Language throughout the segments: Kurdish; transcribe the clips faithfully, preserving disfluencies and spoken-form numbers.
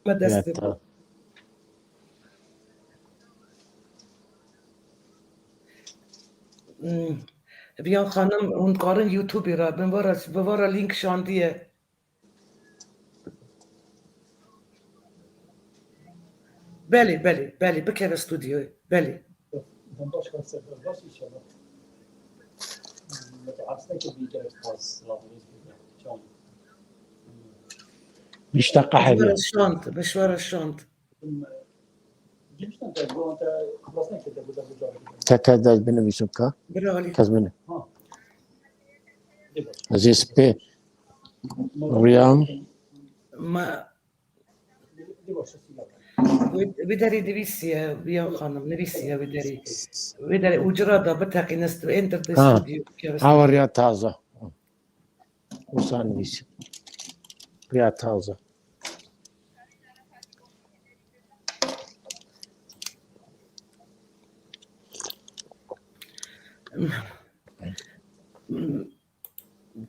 me dest pê bû. Hmm. Viyan xanim, hûn dikarin YouTube-ê re, bi vara, bi vara link şandiye. Belê, belê, belê, bikeve stûdyoyê, belê. Bîş deqa hebî. Min ji we re şand, min ji we re şand. Teke de binivîsim ka. Bira Alî. Kes bine. Ezîz pê. Riyam. Ma, wî, wî derî nivîsiye, Viyan xanim, nivîsiye wî derî. Wî derî ucira da biteqîne st-, enter de Ha. Stûdyo. Awa riya taze. Wisa nivîsî. Riya taze.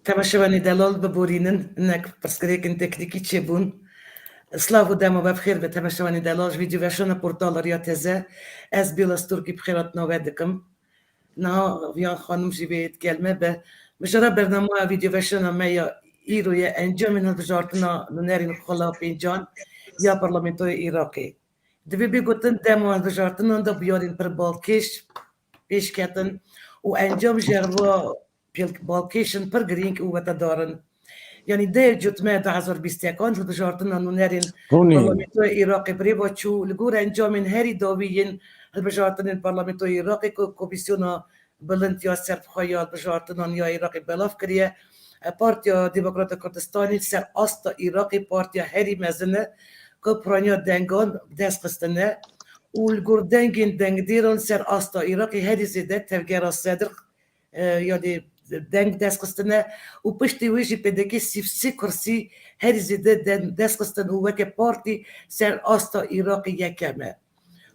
Temaşevanê delal biborînin, hinek pirsgirêkin teknîkî çêbûn. Silav û dema we bi xêr be temaşevanê delal, ji vîdyoveşana portala Riya Teze. Ez Bîla Stûrkî bi xêr hatina we dikim. Niha Viyan xanim jî vê digel me be. Mijara bernama vîdyoveşana me ya îro ye encamên hilbijartina nûnerên xala pêncan ya Parlamentoya Iraqê. Divê bê gotin dema hilbijartinan de bûyerên pir balkêş pêş ketin û encam ji ber va pêl-, balkêşin pir girîng û wetedar in. Yanî deh Cotmeya du hezar bîst û yekan hilbijartina nûnerên Hûnî. Parlamentoya Iraqê bi rê ve çû, li gor encamên herî dawî yên hilbijartinên Parlamentoya Iraqê ku Komîsyona Bilind ya Serbixwe ya Hilbijartinan ya Iraqê belav kiriye, Partiya Demokrata Kurdistanê li ser asta Iraqê partiya herî mezin e ku piraniya dengan bi dest xistine û li gor dengên dengdêran li ser asta Iraqê herî zêde tevgera sedr e, yanî deng dest xistine û piştî wê jî P D K sî û sê kursî herî zêde den-, dest xistin û weke partî ser asta Iraqê yekem e.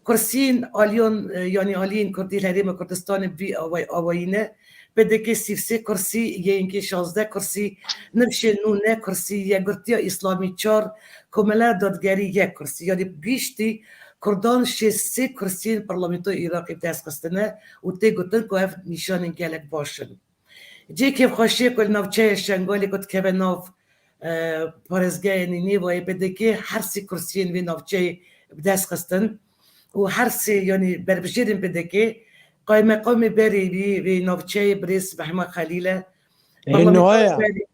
Kursiyên aliyan, e, yanî aliyên Kurdî li Herêma Kurdistanê bi vî awayî, awayî ne. P D K sî û sê kursî, Y N K şazdeh kursî, Nifşê nû neh kursî, Yekgirtiya Îslamî çar, Komela Dadgerî yek kursî. Yanî giştî Kurdan şêst û sê kursiyên Parlamentoya Iraqê bi dest xistine û tê gotin ku ev nîşanên gelek baş in. Cihê kêfxweşiyê ku li navçeya Şengalê ku dikeve nav, e, parêzgeha Nînêvayê, P D K her sê kursiyên vê navçeyê bi dest xistin û her sê, yanî berbijêrên P D K, qaymeqamê berê vî, vê navçeyê birêz Mehma Xelîl e. Ê, Parlamentara niha ye. Berê,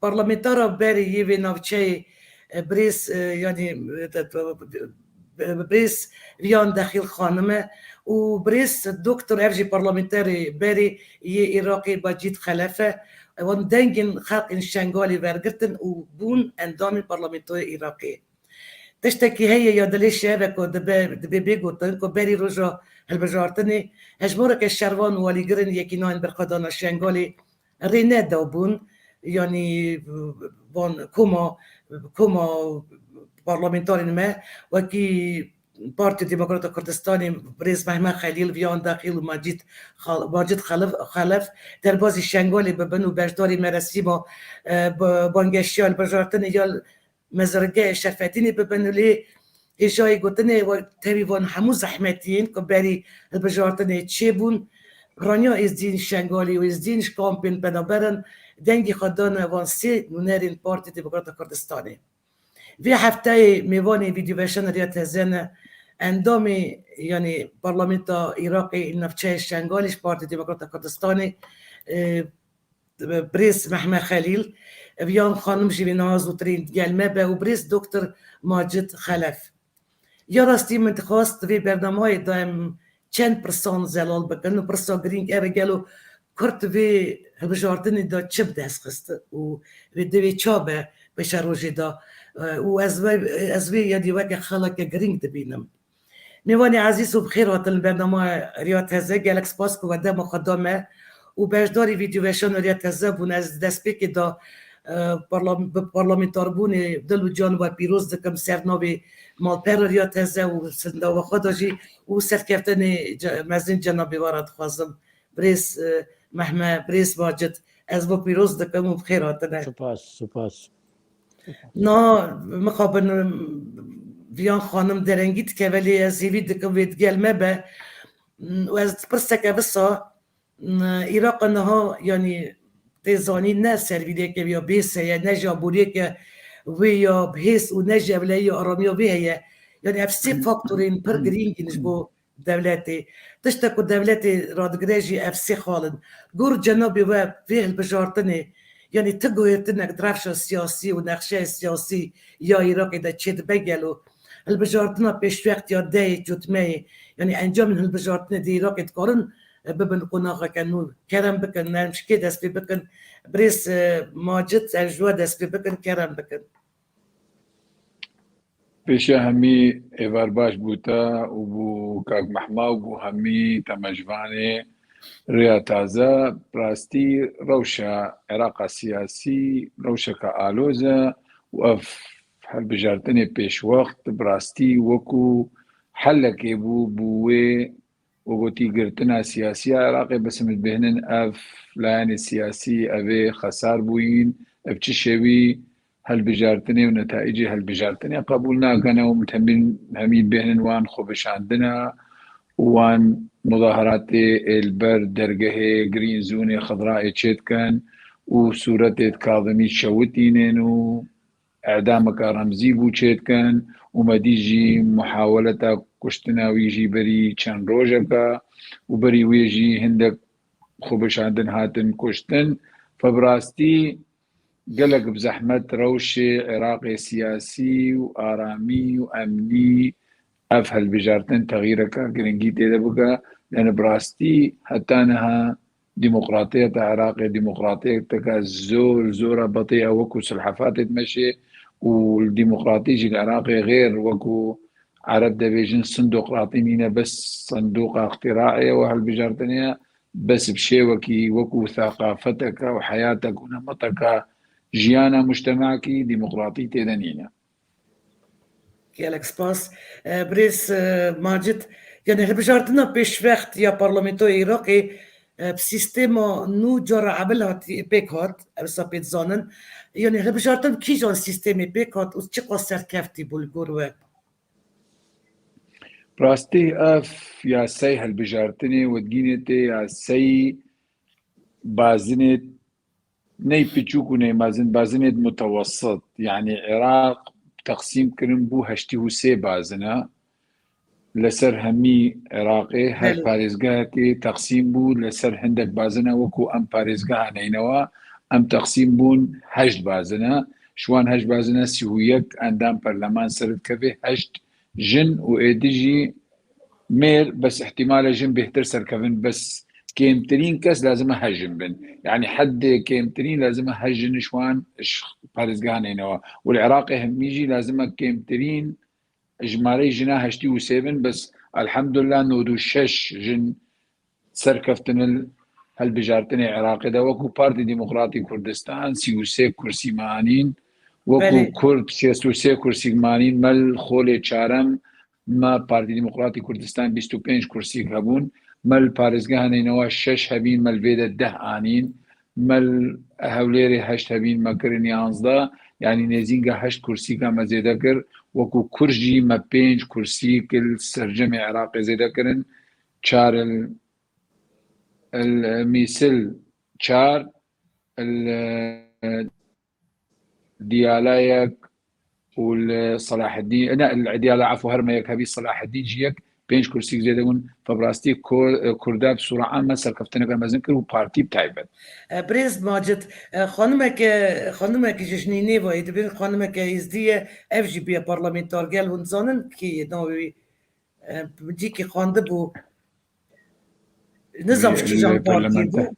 parlamentara berê yê vê navçeyê, e, birêz, e, yanî, e, te-, te-, birêz Viyan Dexîl xanim e û birêz doktor, ev jî parlamenterê berê yê Iraqê Macîd Xelef e. Wan dengên xelkên Şengalê wergirtin û bûn endamên parlamentoya Iraqê. Tiştekî heye ya dilê şeve ku dibe, dibê bê gotin ku berî roja hilbijartinê hejmareke şervan û alîgirên Yekînayên Berxwedana Şengalê rê nedabûn, yanî van koma, koma parlamentarên me wekî Partiya Demokrata Kurdistanê birêz Mehmet Xelîl, Viyan Dexîl û Macîd Xal-, Macîd Xelef, Xelef derbazî Şengalê bibin û beşdarî merasîma, e, ba-, bangeşiya hilbijartinê ya Mezirgehê Şerfedînê bibin û lê hêjayî gotinê we tevî van hemû zehmetiyên ku berî hilbijartinê çêbûn, piraniya êzdiyên Şengalê û êzdiyên ji kampên penaberan dengê xwe dane van sê nûnerên Partî Demokrata Kurdistanê. Vê hefteyê mêvanê vîdyoveşana Riya Teze ne endamê, yanî Parlamenta Iraqê li navçeyê Şengalê ji Partî Demokrata Kurdistanê, e, birêz Mehmet Xelîl, Viyan xanim jî vê niha zûtirîn gel me be û birêz doktor Macid Xelef. Ya rastî min dixwest vê bernameyê de em çend pirsan zelal bikin û pirsa girîng ev e, gelo Kurd vê hilbijartinê de çi bi dest xist û vê divê ça be pêşerojê de, e, û ez vê, ez vê yadî weke xeleke girîng dibînim. Mêvanê ezîz û bi xêr hatin li bernama Riya Teze. Gelek spas ku we dema xwe da me û beşdarî vîdyoveşana Riya Teze bûn. Ez destpêkê de, e, parlam-, bi parlamentarbûnê dil û can we pîroz dikim ser navê malpera Riya Teze û ser nava xwe de jî û serkeftinê ce-, mezin cenabê we re dixwazim. Birêz, e, Mehme, birêz Macid, ez bo pîroz dikim û bi xêr hatine. Spas, spas. Na, mixabin, Viyan xanim derengî dikeve, lê ez hêvî dikim wê digel me be. Û ez pirseke visa, Îraqa niha, yanî tê zanîn, ne servîrêke ya bês heye, ne jî aboriyeke wê ya bihêz û ne jî ewleyiya aramiya wê heye. Yanî ev sê faktorên pir girîng in ji bo dewletê. Tiştek ku dewletê radigire jî ev sê xal in. Gor cenabê we vê hilbijartinê, yanî ti guhêtinek di rewşa siyasî û nexşeyê siyasî ya Iraqê de çêdibe gelo? Hilbijartina pêşwext ya D Y K yê, yanî encamên hilbijartinê di Iraqê dikarin, e, bibin qonaxeke nû? Kerem bikin, nerm ji kê dest pê bikin? Birêz, e, Macit, ev ji we dest pê bikin, kerem bikin. Pêşiya hemî êvar baş bû te û bû kak Mehma û bû hemî temaşvanê Rêya Taze. Bi rastî rewşa Iraqa siyasî rewşeke aloz e û ev hilbijartinê pêşwext bi rastî wekû helekê bû, bû wê, wekû tîgirtina siyasî ya Iraqê, bes em dibêhnin ev layenê siyasî, ev ê xesar bûyîn, ev çi şewî hilbijartinê û netaîcê hilbijartinê qebûl nakin û em hemî, hemî bêhnin wan xwebişandina û wan muzaharatê ê li ber dergehê Green Zoneê Xedrayê çêdikin û sûretê di Kazimî şewitînin û edameke remzî bû çêdikin û me dî jî muhaweleta kuştina wî jî berî çend rojeke û berî wê jî hindek xwebişandin hatin kuştin. Fe bi rastî gelek bi zehmet rewşê Iraqê siyasî û aramî û emnî ev hilbijartin texîreke giringî tê de bike. Yani bi rastî heta niha demokratiyeta Iraqê demokratiyeteke zor, zora betê ye, wekû sulhefatê dimeşê û li demokratî jî li Iraqê xêr, wekû Ereb dibêjin sindokratî nîne, bes sindoqa îxtîraê ye û hilbijartinê ye, bes bi şêwekî wekû seqafeteke û heyatek û nemeteke jiyana mujtemekî demokratî tê de nîne. Gelek spas. E, birêz, e, Macit, yani hilbijartina pêşwext ya Parlamentoya Iraqê, e, bi sîstema nû cara ewil hatî pêk hat, ev wisa pê dizanin. Yani hilbijartin kîjan sîstemê pêk hat û çiqas serkeftî bû li gor we? Rastî ev yasayê hilbijartinê wê digînê tê yasayê bazinê ney piçûk û ney mezin, bazinêd mutewessit. Yanî Iraq teqsîm kirin bû heştê û sê bazine. Li ser hemî Iraqê her Belê. parêzgehekê teqsîm bû, li ser hindek bazine wekû em parêzgeha neynewa, em teqsîm bûn heşt bazine. Ji wan heşt bazine sî û yek endam perleman ser dikeve, heşt jin û êdî jî mêr, bes îhtîmal e jin bêhtir serkevin, bes kêmtirîn kes lazim e heşt jin bin. Yanî heddê kêmtirîn lazim e heşt jin ji wan ji parêzgeha neynewa. Û li Iraqê hemî jî lazim e kêmtirîn jimareyê jina heştê û sê bin, bes elhamdulillah nod û şeş jin serkeftin li hilbijartinê Iraqê de. Wekû Partî Demokratî Kurdistan sî û sê kursî me anîn, wekû Belê. Kurd şêst û sê kursî me anîn, me li xolê çarem me Partî Demokratî Kurdistan bîst û pênc kursîk hebûn, me li parêzgeha neynewa şeş hebîn, me li vê de deh anîn, me li Hewlêrê heşt hebîn, me kirin yanzdeh, yanî nêzînga heşt kursîka me zêde kir, wekû Kurd jî me pênc kursîk li sercemê Iraqê zêde kirin, çar li El Mîsil çar, El Diyala yek û li Selaheddîn, ne, El Diyala, efû, her me yek hebî, Selaheddîn jî yek, pênc kursîk zêde bûn. Fe bi rastî Kur-, Kurda bi sûra ame serkeftineke mezin kir û partî bi taybet. E, Birêz Macit, e, xanimeke, xanimeke ji jinî nêvayî dibin, xanimeke Êzdî ye, ev jî bûye parlamenter, gel hûn dizanin kê ye navê wî? E, cîkî xwendibû. Nizam ji kîjan partî bû? Parlamenter.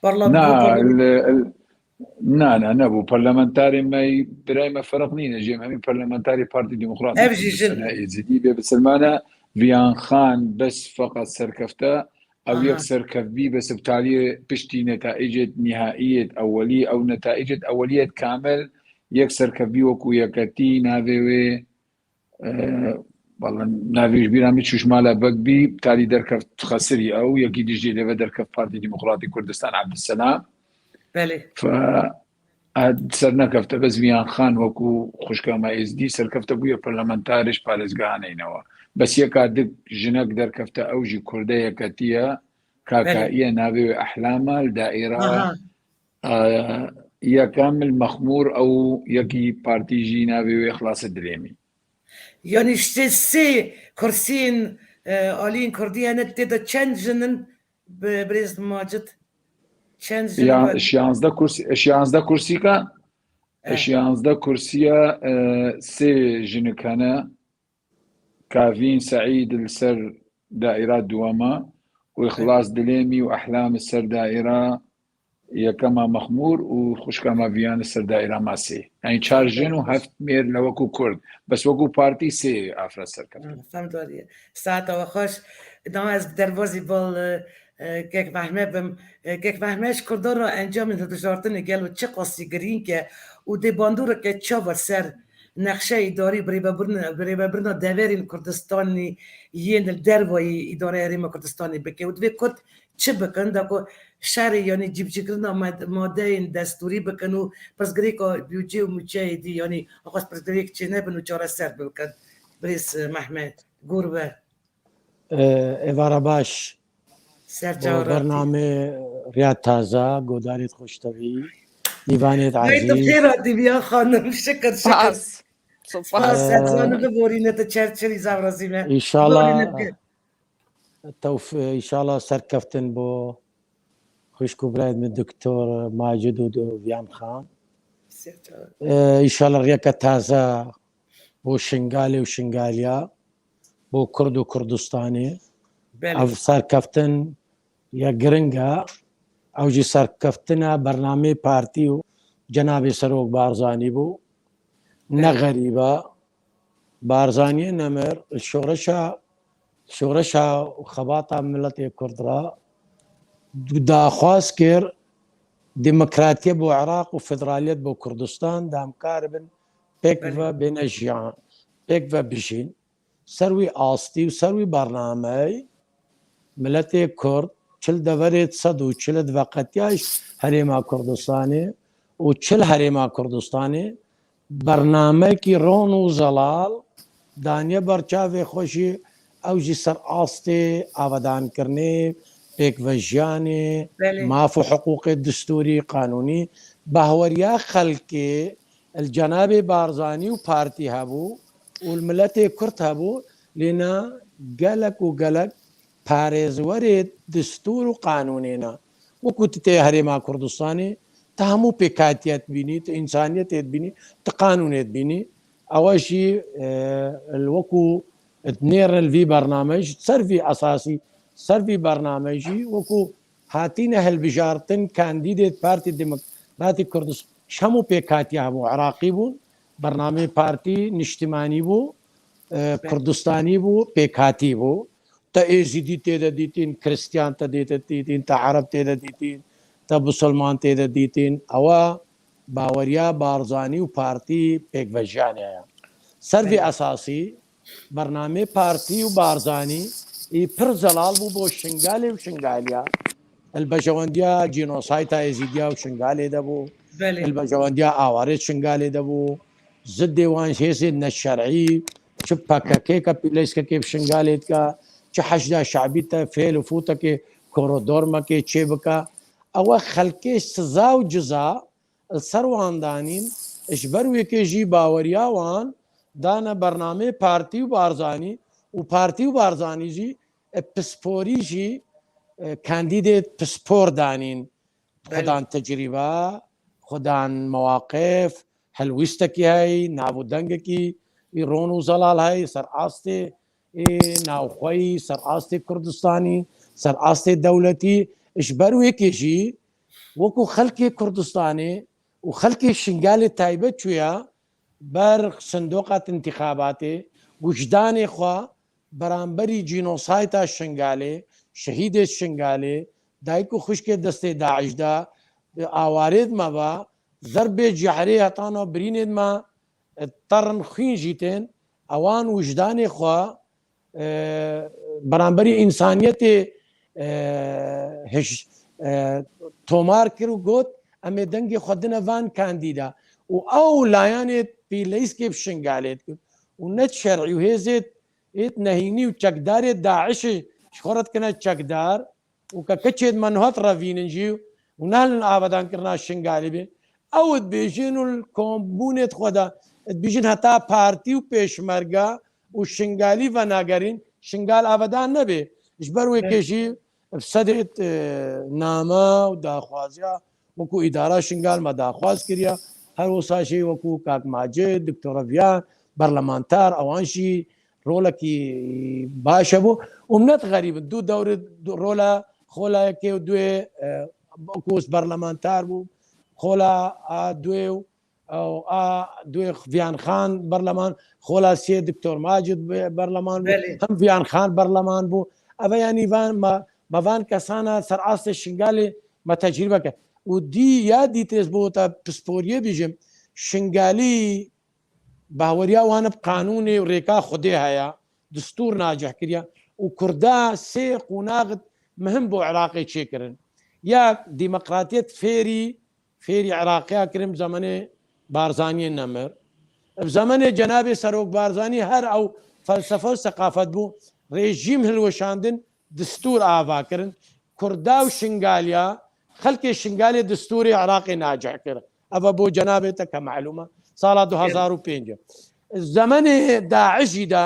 Parlam-, Na, bû parlam-, li, na, na, nebû. Parlamentarê me, birayê me ferq nîne. Jê em hemî parlamentarê Partî Demokrat Ev jî jin. Sena Êzidî bê bisilmane, Viyan Xan bes feqet serkefte. Ew Aha. yek serkevbî bes bi taliyê piştî netaîcê nîhaiyê ewelî, ew netaîcê eweliyê kamil yek serkevbî wekû yeketî navê wê Ee, Valla navê ji bîra min çû, ji mala Beg bî, talî derkeft xesirî ew, yekî dijî lêve derkeft Partî Demokratî Kurdistan, Abdulselam. Belê. Fe, A, ser nekefte, bes Viyan Xan wekû xwişka me êzdî serkefte bûye parlamentarê ji parêzgeha neynewe. Bes yeka dik jinek derkefte, ew jî Kurde yeketiye, K K Î ye, navê wê Ehlam e, li daîra, Aha. e, yekam li Mexmûr, ew yekî partî jî navê wê Xilasê Dilêmî. Yanî işte sê kursiyên, e, aliyên Kurdî hene, tê de çend jin in, bi-, birêz Macid? Çend jin Ya, var? Ji yanzdeh kursî, ji yanzdeh kursîka, Evet. ji yanzdeh kursiya, e, sê jinik hene. Kavîn Seîd li ser daîra duwema û Xilas Dilêmî û Ehlam li ser daîra yekema Mexmûr û xwişka me Viyan li ser daîra Masê. Yani çar jin û heft mêr le wekû Kurd. Bes wekû partî sê afret serkeftin. Hı, fem dariye. Saeta we xweş. Dama ez bi derbazî bal, e, e, Kek Mehme bim. E, Kek Mehme, ji Kurdan re encamên hilbijartinê gelo çi qasî girîng e û dê bandoreke çawa ser nexşeya îdarî, birêvebirina, birêvebirina deverên Kurdistanî yên li dervayî îdareya Herêma Kurdistanê bike û divê Kurd çi bikin, da ku şerê, yanî cîbicîkirina mad-, madeyên destûrî bikin û pirsgirêka bûcê û mûçeyê dî, yanî axwaz pirsgirêk çênebin û çareser bikin. Birêz Mehmet, gor we. Ee, êvara baş. Ser çawa bername Riya Taza, godarêt xweştevî, mîvanêt Hey, tu ezîz. Xêr hatî Viyan Xanim, şikir, şikir. Spas. Spas. Spas, Ee, ez zanim biborîne tu çerçerî zav razî me. Înşallah. Biborîne tu. Tewf-, înşallah serkeftin bo xwişk û birayê min Doktor Macid û do-, Viyan Xan. Ee, înşallah riyeke taze bo Şingalê û Şingaliya, bo Kurd û Kurdistanê. Belê. Ev serkeftin ya giring e. Ew jî serkeftina bernameyê partî û cenabê Serok Barzanî bû. Ne Belê. Xerîb e. Barzaniyê nemir, şoreşa, şoreşa û xebata miletê Kurd re daxwaz kir, demokratiyet bo Iraq û federaliyet bo Kurdistan, da em karibin pêk Belê. Ve bêne jiyan, pêk ve bijîn. Ser wî astî û ser wî bernameyê, miletê Kurd çil deverê sed û çil di veqetiya ji Herêma Kurdistanê û çil Herêma Kurdistanê bernamekî ron û zelal daniye ber çavê xwe jî, ew jî ser astê avadankirinê, pêkvejiyanê, Belê. Maf û hiqûqê distûrî, qanûnî, bahweriya xelkê li cenabê Barzanî û partî hebû û li miletê Kurd hebû, lê na gelek û gelek parêzwerê distûr û qanûnê ne. Wekû tu tê Herêma Kurdistanê, tu hemû pêkhatiyê dibînî, tu însaniyetê dibînî, tu qanûnê dibînî. Ewa jî, e, li wekû dinêrin li vî bernameyê jî, ser vî esasî, ser vî bernameyê jî wekû hatîne hilbijartin, kandîdêt Partî Demokratîk Kurdistan, ji hemû pêkhatiya hebû, Iraqî bûn, bernameyê partî niştimanî bû, e, Kurdistanî bû, pêkhatî bû. Te Êzîdî tê de dîtîn, Kristiyan te dê te dîtîn, te Ereb tê de dîtîn, te Musulman tê de dîtîn. Ewa baweriya Barzanî û partî pêkvejiyanê ye. Ser vî Belê. Esasî, bernameyê partî û Barzanî î pir zelal bû bo Şingalê û Şingaliya. Li bejewendiya cînosayta Êzîdiya û Şingalê de bû. Belê. Li bejewendiya awarê Şingalê de bû. Ziddê wan hêzên neşerî, çi P K K ke pîleyskekê bi Şingalê dike, çi Heşda Şebî te fêl û fûtekê korodormekê çê bike. Ewe xelkê siza û ciza li ser wan danîn, ji ber wê kê jî baweriya wan dane bernameyê partî û Barzanî û partî û Barzanî jî, e, pisporî jî, e, kandîdê pispor danîn. Belê. Xwedan tecrîbe, xwedan mewaqif, helwîstekî hey, nav û dengekî ron û zelal hey, ser astê, ê, navxweyî, ser astê Kurdistanî, ser astê dewletî, ji ber wê kê jî wekû xelkê Kurdistanê û xelkê Şingalê taybet çûye ber sindoqa intixabatê, wijdanê xwe beramberî cînosayta Şingalê, şehîdê Şingalê, dayik û xwişkê destê DAIŞ de, awarê dime ve, zerbê cehrê hetana birînê dime, terin xwîn jî tên, ewan wijdanê xwe, e, beramberî însaniyetê, e, hiş-, e, tomar kir û got, Em ê dengê xwe dine van kandîda. Û ew layanê pêleyîskê bi Şingalê dikir. Û ne şer'î û hêzê êt nehînî û çekdarê DAIŞê ji xwe re dikine çekdar û ke keçê me nihat revînin jî û nehelin avadankirina Şingalê bê. Ew dibêjin û li kombûnê xwe de dibêjin heta partî û pêşmerga û Şingalî venagerîn, Şingal avedan nebe. Ji ber wê kê jî bi sedê, e, name û daxwaziya wekû îdara Şingal me daxwaz kiriya. Her wisa jî wekû Kak Macid, Doktor Reviyan, berlemantar, ewan jî rolekî baş hebû. Û milet xerîb in. Du dewrê du, rola xola yekê û duê, e, wekû berlemantar bû. Xola a duê û, û a duê Viyan Xan berleman, xola sê Doktor Macid be-, berleman bû. Belê. Hem Viyan Xan berleman bû. Eve yanî van me, me van kesana ser astê Şingalê me tecrîbe kir. Û dî ya dîtêz bo te pisporiyê bîjim. Şingalî bahweriya wan bi qanûnê û rêka Xwedê heye, distûr nacih kiriye û Kurda sê qonax mihim bo Iraqê çêkirin. Yek, demokratiyet fêrî, fêrî Iraqiya kirin bi zemenê Barzaniyê nemir. Bi zemenê cenabê Serok Barzanî her ew felsefe û seqafet bû, rejîm hilweşandin, distûr ava kirin. Kurda û Şingaliya, xelkê Şingalê distûrê Iraqê nacih kir. Eva bo cenabê te ke melûm e. Sala du hezar û pênc. Zemenê DAIŞ jî de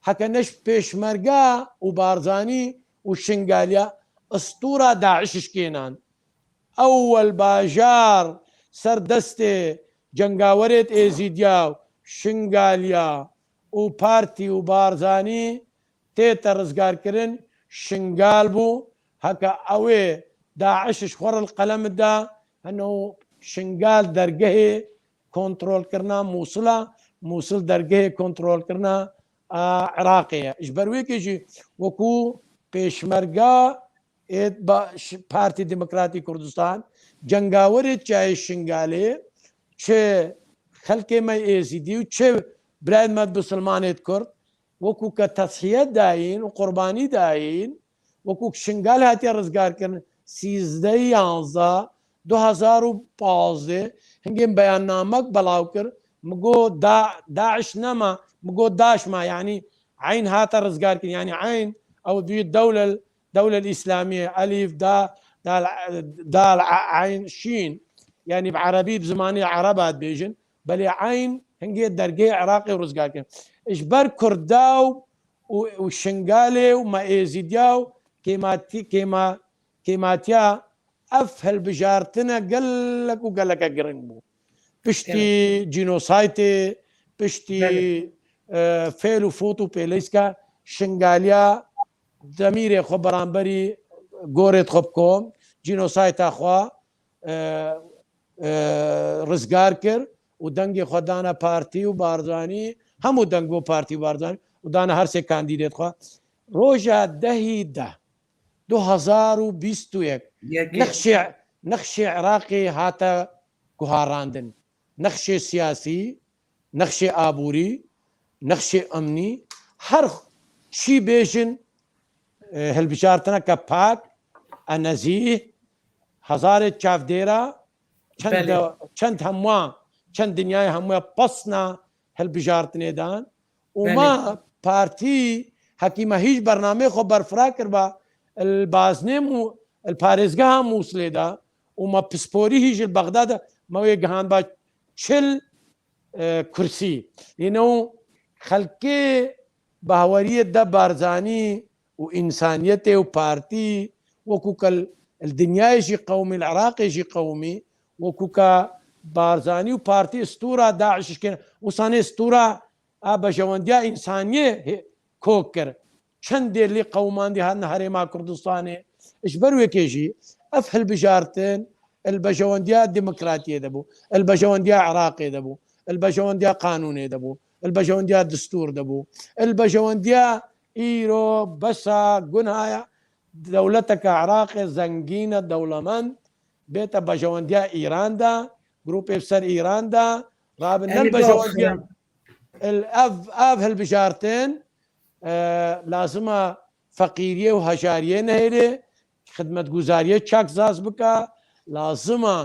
heke ne ji pêşmerga û Barzanî û Şingaliya, istûra DAIŞ şikênan. Ewel bajar ser destê cengawerêt Êzîdiya û Şingaliya û partî û Barzanî tête rizgarkirin Şingal bû. Heke ew ê DAIŞ ji xwe re li qelem da, heno Şingal dergehê kontrolkirina Mûsila, Mûsil dergehê kontrolkirina, a, Iraqê ye. Ji ber wê kê jî wekû pêşmerga ê ba-, ş-, Partî Demokratî Kurdistan, cengawerê çayê Şingalê, çi xelkê me Êzîdî û çi birayên me bisilmanê Kurd, wekû ke teshiye dayîn û qurbanî dayîn, wekû Şingal hatiye rizgarkirin, sîzdeh yanzdeh du hezar û pazdeh hingên beyannamek belaw kir, mi got da-, DAIŞ nema, mi got DAIŞ ma, yanî Eyn hate rizgarkirin, yanî Eyn, ew duyî dewlel, dewlel Îslamiye, elîf, da, dal, dal, a-, eyn, şîn, yanî bi erebî, bi zimanê ereba dibêjin, belê Eyn hingê dergehê Iraqê û rizgarkirin. Ji ber Kurda û, û, û Şingalê û me Êzîdiya û kêmatî-, kêma-, kêmatiya ev hilbijartine gelek û geleke giring bû. Piştî cînosaytê, piştî, Belê. e, fêl û fot û pêleyska Şingaliya demîrê xwe beramberî gorê xwe bi kom, cînosayta xwe, e, e, rizgar kir û dengê xwe dane partî û Barzanî, hemû deng bo partî û Barzanî û dane her sê kandîdêt xwe. Roja dehî deh du hezar û bîst û yek Yekê. nexşê, nexşê Iraqê hate guharandin. Nexşê siyasî, nexşê aborî, nexşê emnî, her çi bêjin, e, hilbijartineke pak, e, nezîh, hezarê çavdêra, çend Belê. de, çend hemû, çend dinyayê hemû pesna hilbijartinê dan. Û Belê. ma partî hekî me hîç bernameyê xwe berfira kiriba, li baznê Mû-, li parêzgeha Mûsilê de û me pisporî hî ji li Bexdad de me wê gihandba çil, e, kursî. Yê ne û xelkê baweriyê de Barzanî û însaniyetê û partî wekû ke li, li dinyayê jî qewimî, li Iraqê jî qewimî, wekû ke Barzanî û partî stûra DAIŞ şikên, wisa nê stûra a bejewendiya însaniyê hê-, kok kir. Çendê lê qewimandî hatin herêma Kurdistanê. Ji ber wê kê jî ev hilbijartin li bejewendiya demokratiyê de bû, li bejewendiya Iraqê de bû, li bejewendiya qanûnê de bû, li bejewendiya distûr de bû, li bejewendiya îro besa gunhaya dewleteke Iraqê zengîn e, dewlemend, bête bejewendiya Îran de, grûpê bi ser Îran de, rabin ne Elî bejewendiya. Doxan. El-, ev, ev hilbijartin, e, lazim e feqîriyê û hejariyê nehêlê, xidmetguzariyê çak zaz bike, lazim e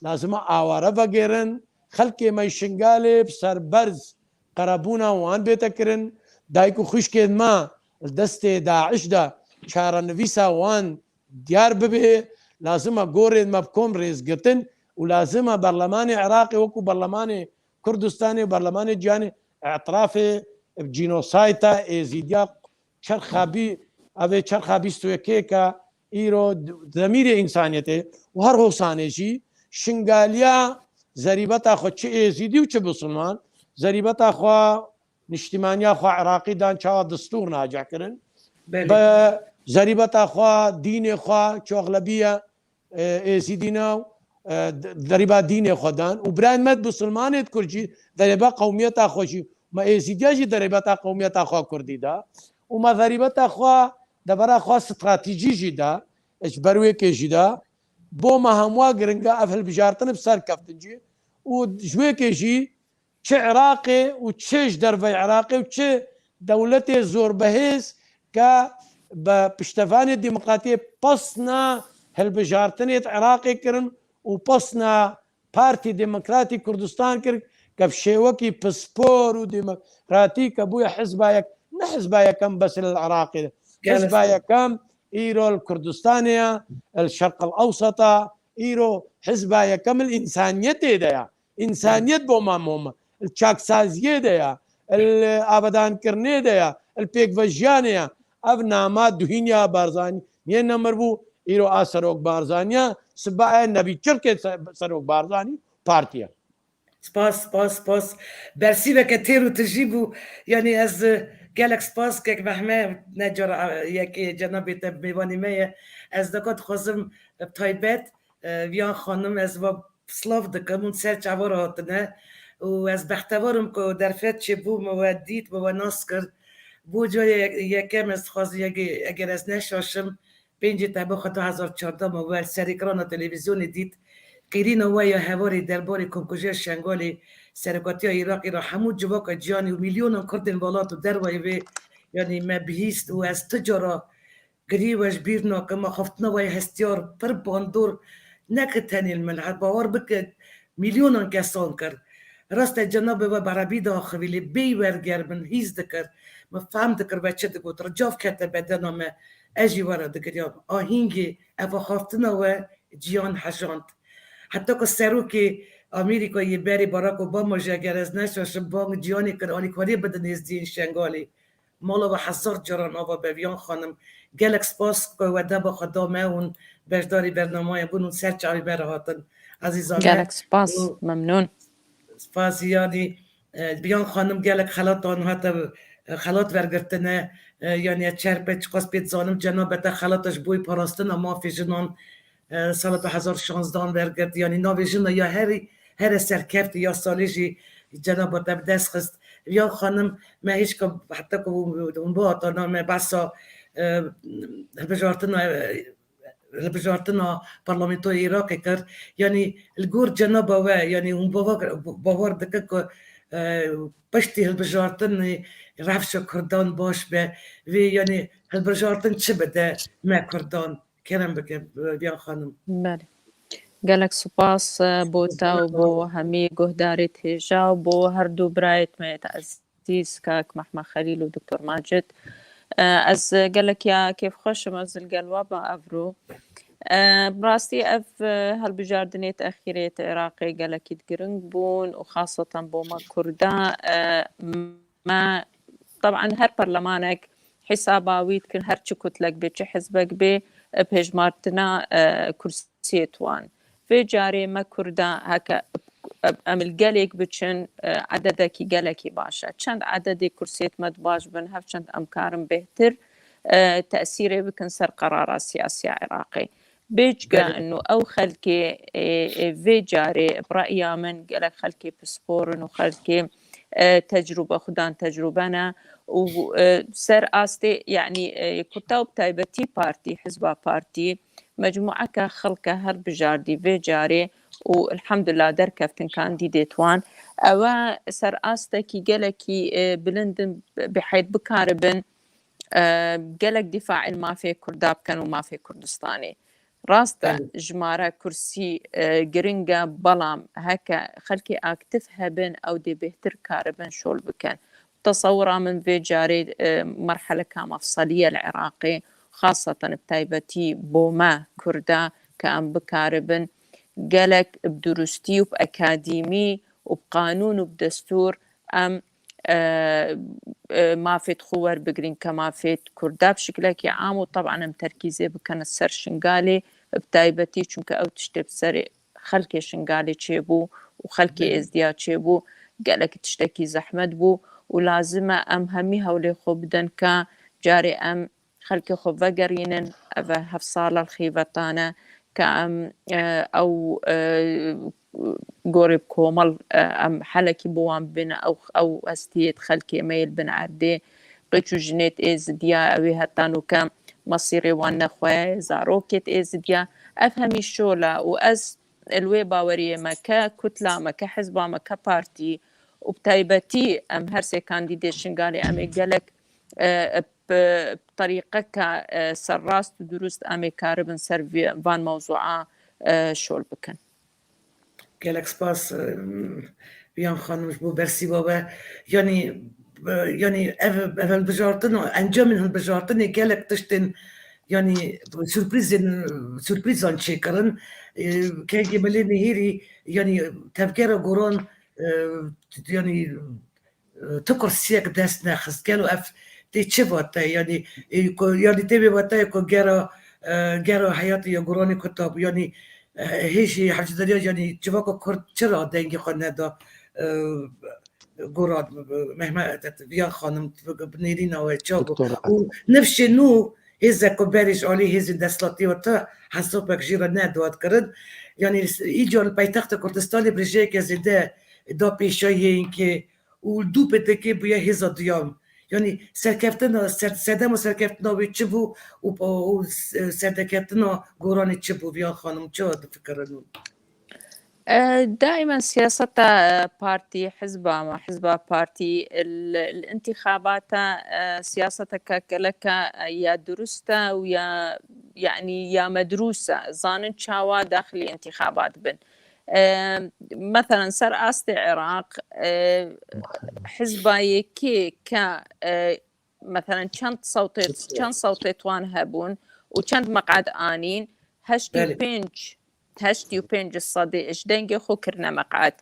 Lazim e aware vegêrin. Xelkê me Şingalê bi serberz qerebûna wan bête kirin. Dayik û xwişkên me li destê DAIŞ de çarenivîsa wan diyar bibe. Lazim e gorên me bi kom rêzgirtin û lazim e berlemanê Iraqê wekû berlemanê Kurdistanê û berlemanê cîhanê îtirafê bi cînosayta Êzîdiya çerxa bî, ev ê çerxa bîst û yekê ke îro demîrê însaniyetê û her hosanê jî Şingaliya zerîbeta xwe çi Êzîdî û çi Bisilman, zerîbeta xwe niştîmaniya xwe Iraqî dan çawa distûr nacih kirin. Belê. Bi zerîbeta xwe, dînê xwe, çoxlebiye, e, Êzîdî ne, e, d-, zerîba dînê xwe dan. Û birayên me Bisilmanê di Kurd jî zerîba qewmiyeta xwe jî. Me Êzîdiya jî zerîbeta qewmiyeta xwe Kurdî da. Û me zerîbeta xwe devera xwe stratejî jî da. Ji ber wê kê jî da. Bo me hemwa giring e ev hilbijartin bi ser keftin jî. Û ji wê kê jî çi Iraqê û çi ji dervey Iraqê û çi dewletê zorbehêz ke bi piştevanê demokratiyê pesna hilbijartinê di Iraqê kirin û pesna Partî Demokratî Kurdistan kir ke bi şêwekî pispor û demokratîk ke bûye hizba yek, ne hizba yekem bes li Iraqê, hizba yekem îro li Kurdistanê ye, li Şerq el Ewseta, îro hizba yekem li însaniyetê de ye. Însaniyet bo me muhim e. Li çaksaziyê de ya, li abedankirinê de ya, li pêkvejiyanê ya. Ev nama duhîniya Barzanî yê nemir bû, îro a Serok Barzanî ya, siba e nebî çirkê se-, Serok Barzanî partiye. Spas, spas, spas. Bersîveke têr û tijî bû. Yanî ez, e, gelek spas kek Mehme, ne cara, e, yekê cenabê te mêvanê me ye. Ez deka dixwazim, e, bi taybet, e, Viyan Xanim, ez va silav dikim, hûn ser çava re hatine û ez bextewar im ku derfet çêbû, me we dît, me we nas kir. Bo carê ye-, yekem ez dixwazim, yekê, eger ez neşaşim, pêncê Teba xwe du hezar çardeh me we li ser ekrana televîzyonê dît. Qîrîna we ya hevalê derbarê komkujiya Şengalê, serokatiya Iraqê re hemû civaka cîhanê û milyonan Kurdên welat û dervayê vê, yanî me bihîst û ez tu cara girî we ji bîr nakim, axaftina we ya hestiyar pir bandor, ne ki tenê li min, her bawer bike, milyonan kesan kir. Rast e, cenabê we bi erebî diaxivî, lê bêyî werger min hîs dikir, min fehm dikir we çi digot, ricav kete bedena me, ez jî we re digiriyam. Ahîngê ev axaftina we ciyan hejand. Heta ku serokê Amerîkayê berê Barack Obama jî, eger ez neşaşim, bang ciyanê kir, alîkariyê bidin êzdiyên Şengalê. Mala we hezar caran ava be Viyan Xanim. Gelek spas ku we deba xwe da me û beşdarî bernameyê bûn û ser çavê me re hatin. Ezîza me. Gelek spas, û memnûn. Spas, yanî, e, Viyan Xanim gelek xelatan hate, e, xelat vergirtine, e, yanî ez çerpê çiqas pê dizanim cenabê te xelata ji bo parastina mafê jinan, e, sala du hezar şanzdan vergirt. Yanî navê jina ya herî, here serkevtî ya salê jî cenaba te bi dest xist. Viyan Xanim, me hêşka heta ku hûn, hûn bihatana me behsa, e, hilbijartina, e, hilbijartina Parlamentoya Iraqê kir. Yanî li gor cenaba we, yanî hûn bawer, bawer dikin ku, e, piştî hilbijartinê rewşa Kurdan baş be, vê yanî hilbijartin çi bide me Kurdan? Kerem bike, Viyan Xanim. Belê. Gelek spas, e, bo te û bo hemî guhdarê hêja û bo her du birayêt me yê ezîz, kak Mehmet Xelîl û Doktor Macid. E, ez gelek ya kêfxweş im, ez li gel we be evro. E, bi rastî ev, e, hilbijardinêt exîrêt Iraqê gelekî giring bûn û xaseten bo me Kurda, e, me, teban her perlemanek hesaba wî dikin, her çi kutlek bê, çi hizbek bê, e, pêşmartina, e, kursiyê wan. Vê carê me Kurda heke em li gelêk biçin, e, ededekî gelekî baş e. Çend ededê kursiyêt me di baş bin, hev çend em karin bêhtir, e, tesîrê bikin ser qerara siyasiya Iraqê. Bêçge ino ew xelkê, e, e, vê carê bi reya min gelek xelkê pispor in û xelkê, e, tecrûbe xwe dan tecrûbe ne û, e, ser astê, yanî, e, Kurda û bi taybetî partî, hizba partî, mecmûeke xelke hilbijardî vê carê û elhamdulillah derkeftin kandîdêt wan. Ewe ser astekî gelekî, e, bilind in, bi heyt bikaribin, e, gelek dîfaê mafê Kurda bikin û mafê Kurdistanê. Rast e, jimara kursî, e, giring e, belam heke xelkê aktîf hebin, ew dê bêhtir karibin şol bikin. Tesewira min vê carê, e, merheleka mefselî ye li Iraqê, xaseten bi taybetî bo me Kurda, ke em bikaribin gelek bi durustî û bi akadîmî û bi qanûn û bi destûr em, e, e, mafêt xwe werbigrin ke mafêt Kurda bi şiklekî am û teban em terkîzê bikin ser Şingalê bi taybetî, çunke ew tiştê bi serê xelkê Şingalê çêbû û xelkê Êzdiya çêbû, gelek tiştekî zehmet bû û lazim e em hemî hewlê xwe bidin ke carê em xelkê xwe vegerînin. Ev e heft sala li xîvetan e ke em, e, ew, e, gorê bi komel, e, em helekî bo wan bibîne, ew, ew hestiyê di xelkê me yê li bin erdê, qîç û jinêt Êzidiya, ew ê heta nûke mesîrê wan nexwe, zarokêt Êzidiya. Ev hemî şol e û ez li wê baweriyê me ke kutla me, ke hizba me, ke partî û bi taybetî em her sê kandîdê Şingalê em ê gelek, e, bi, bi terîqeke, e, serrast û durust em ê karibin ser vê, van mewzûa, e, şol bikin. Gelek spas, e, Viyan Xanim, ji bo bersîva we. Yanî, e, yanî ev, ev hilbijartin û encamên hilbijartinê gelek tiştên, yanî surprîzên, surprîzan çêkirin. E, kengê milê nihêrî, yanî tevgera goran, e, yanî e, tu kursiyek dest nexist. Gelo ev tê çi vate? Yanî, e, ku, yanî tê vê vatayê ku gera, e, gera heyatê ya guranê kuta bû. Yanî, e, hêjî hevcdariya, yanî civaka Kurd çira dengê xwe neda, e, guran, Mehmet, Viyan Xanim, bi nêrîna we çawa bû? Û nifşê nû hêzek ku berê ji alî hêzên desthilatî ve te hesabek jî re neda kirin. Yanî, îcar li paytexta Kurdistanê bi rêjeyeke zêde da pêşayî hênkê û li dû P D K bûye hêza duyan. Yanî serkeftina, ser-, sedema serkeftina wê çi bû û, û, û serdekeftina goranê çi bû, Viyan Xanim, çi difikirin? E, daîmen siyaseta, e, partî, hizba me, hizba partî, li, li întîxabata, e, siyaseteke geleke, e, ya durust e û ya, yanî ya medrûs e. Zanin çawa daxilî întîxabat bin. E, meselen ser astê Iraq, e, hizba yekê ke, e, meselen çend sewtê, çend sewtê wan hebûn û çend meqed anîn, heştê û pênc, heştê û pênc sedê ji dengê xwe kirine meqed.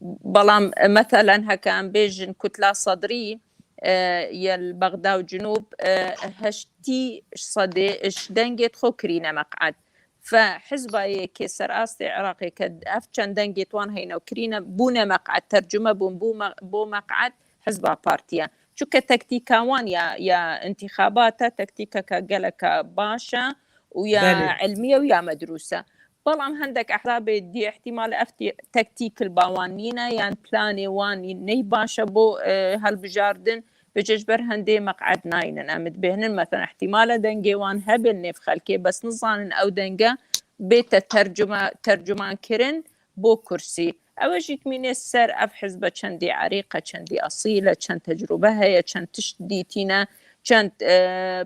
Belam, e, meselen heke em bêjin Kutla Sedrî, e, ye li Bexda û Cinûb, e, heştê sedê ji dengê xwe kirîne meqed. Fe hizba yekê ser astê Iraqê ke ev çend dengê wan heyne û kirîne, bûne meqed, tercüme bûn, bû me-, bo meqed hizba partiye. Çunke tektîka wan ya, ya întîxabata, tektîkeke geleke baş e û ya ilmî ye û ya medrûs e. Belam hendek ehzabê dî ihtimal ev tî-, tektîk li ba wan nîne, yan planê wan nî-, ney baş e bo, e, helbijardin. Vêce ji ber hendê meqed nayînin. Em dibêhnin, meselen, ihtimale dengê wan hebe li nêv xelkê, bes nizanin ew denge bête tercuma-, tercumankirin bo kursî. Ew e jî dimîne ser ev hizbe çendî erîq e, çendî esîl e, çend tecrûbe heye, çend tişt dîtîne, çend, e,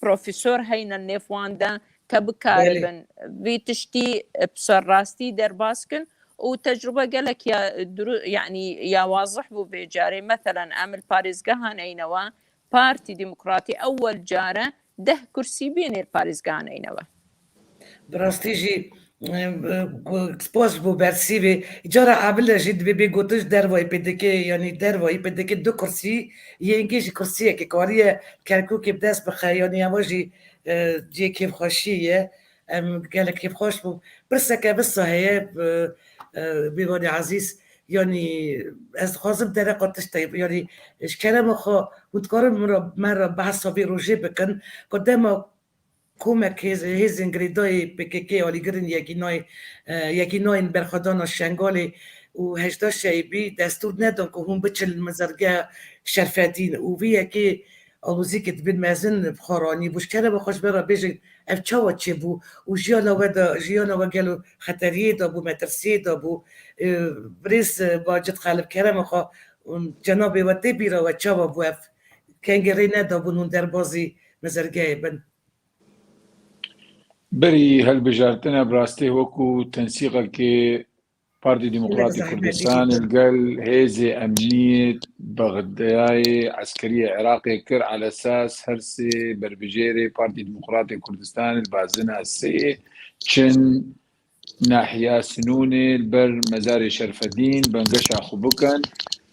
profesor heyne nêv wan de ke bikaribin vî tiştî, e, bi serrastî derbas kin û tecrûbe gelek ya duru-, yanî ya wazih bû vê carê. Meselen, em li parêzgeha neynewe, Partî Demokratî ewel care deh kursî bênê li parêzgeha neynewe. Bi rastî jî, e, e, spas ji bo bersîvê. Cara evil e jî divê bê gotin ji dervayî P D K, yanî dervayî P D K du kursî, yê yekê jî kursiyekê kariye Kerkûkê bi dest bixe, yanî eva jî, e, cihê kêfxweşiyê ye. Em gelek kêfxweş bûn. Pirseke visa heye, e, e, Bêvanê Ezîz, yanî ez dixwazim dereqa tiştek, yanî ji kerema xwe hûn dikarin min re, me re behsa vê rojê bikin, ku dema komek hêz-, hêzên girêdayî P K K alîgirin yekî nayên, e, yekî nayên berxwedana Şengalê û hejda Şeibî destûr nedan ku hûn biçin li mizergeha Şerfedîn û vî yekê alozîkê dibin mezin bi xwe ranî bû. Ji kerema xwe ji me re bêjin ev çawa çêbû û jiyana we de, jiyana we gelo xeteriyê de bû, metirsiyê de bû? E, birêz, e, Bacit Xelif, kerema xwe, û cenabê we tê bîra we çawa bû ev? Kengê rê nedabûn hûn derbazî mizergehê bin? Berî hilbijartina bi rastî wekû tensîqekê Partî Demokratî Kurdistan li gel hêzê emnî Bexdayê eskeriyê Iraqê kir, elesas her sê berbijêrê Partî Demokratê Kurdistan li bazina sê çin nahiya Sinûnê li ber mezarê Şerfedîn bengeşa xwe bikin.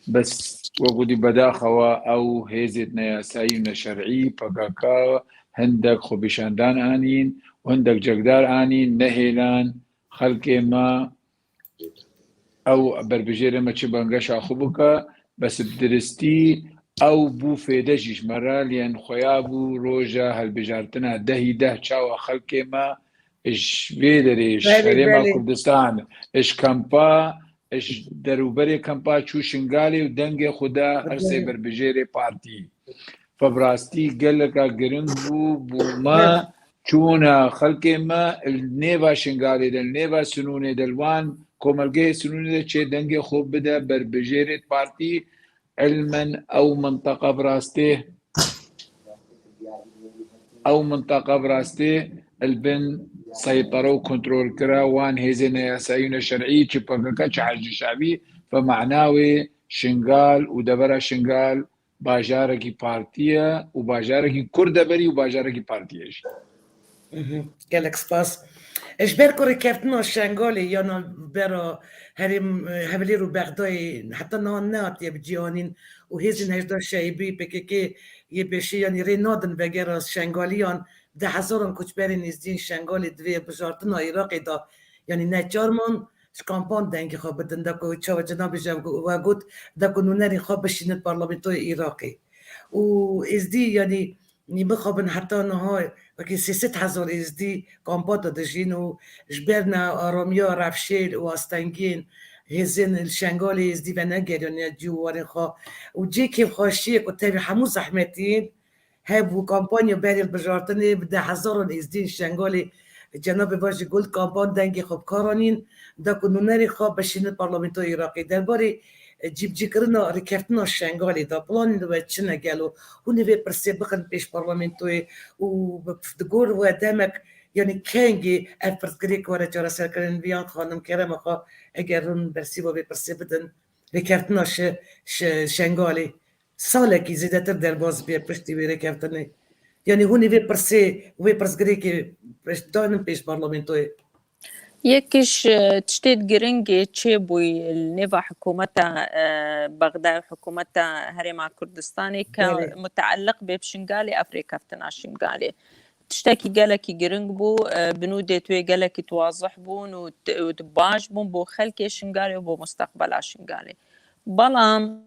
Bes wekû dî bedaxewa ew hêzêt neyasayî û neşerî P K K hindek xwepêşandan anîn û hindek cegdar anîn, nehêlan xelkê me ew berbijêrê me çi bengeşa xwe bike, bes bi diristî ew bû fêde jî ji me re, lê xweya bû roja hilbijartina dehî deh çawa xelkê me ji vê derê, ji Herêma Kurdistan, ji kampa, ji derûberê kampa çû Şingalê û dengê xwe da her sê berbijêrê partî. Fe bi rastî geleka giring bû, bû me çûna xelkê me li nêva Şingalê de, li nêva Sinûnê de, li wan komelgehê Sinûnê de çê dengê xwe bide berbijêrê partî. Ilmen ew minteqa bi rastê, ew minteqa bi rastê li bin seytara û kontrolkira wan hêzên neyasayî û neşerî, çi P K K, çi Heşdî Şabî, fe mana wê Şingal û devera Şingal bajarekî partî ye û bajarekî Kurd e berî û bajarekî partî ye jî. Mhm. Gelek spas. Ji ber ku rêkeftina Şengalê yana bera herêm, e, Hewlêr û Bexdayê heta niha nehatiye bicîhanîn û hêzên Heşda Şeibî, P K K, YPŞ, yanî rê nadin vegera Şengaliyan, deh hezaran koçberên Êzdiyên Şengalê di vê bijartina Iraqê de, yanî neçar man ji kampan dengê xwe bidin, da ku çawa cenabê ji we got, da ku nûnerên xwe bişînin parlamentoyê Iraqê. Û Êzdî, yanî, mixabin heta niha wekî sê sed hezar Êzdî kampa de dijîn û ji ber nearamiya rewşê û astengiyên hêzên li Şengalê Êzdî venegeriyaniye cî û warên xwe. Û cê kêfxweşiyê ku tevî hemû zehmetiyên hebû, kampanya berê li bijartinê bi deh hezaran Êzdiyên Şengalê, cenabê Vajî Gul, kampan dengê xwe bi kar anîn, da ku nûnerê xwe bişînin parlamentoya Iraqê. Derbarê, e, cîbicîkirina rêkeftina Şengalê de planên we çi ne gelo? Hûn ê vê pirsê bixin pêş parlamentoyê û bi, di gor we demek, yanî kengê ev pirsgirêk were çareserkirin? Viyan xanim, kerema xwe, eger hûn bersîva vê pirsê bidin, rêkeftina Şe-, Şe-, Şengalê salekî zêdetir derbas bûye piştî wê rêkeftinê. Yanî hûn ê vê pirsê, wê pirsgirêkê pêş-, danin pêş parlamentoyê. Yek ji, e, tiştê giringê çêbûyî li nêva hikûmeta, e, Bexdayê û hikûmeta Herêma Kurdistanê ke Belê. muteelliq bê bi Şingalê, ev rêkeftina Şingalê. Tiştekî gelekî giring bû, e, binûdêt wê gelekî twazih bûn û t-, û baş bûn bo xelkê Şingalê û bo musteqbela Şingalê. Belam,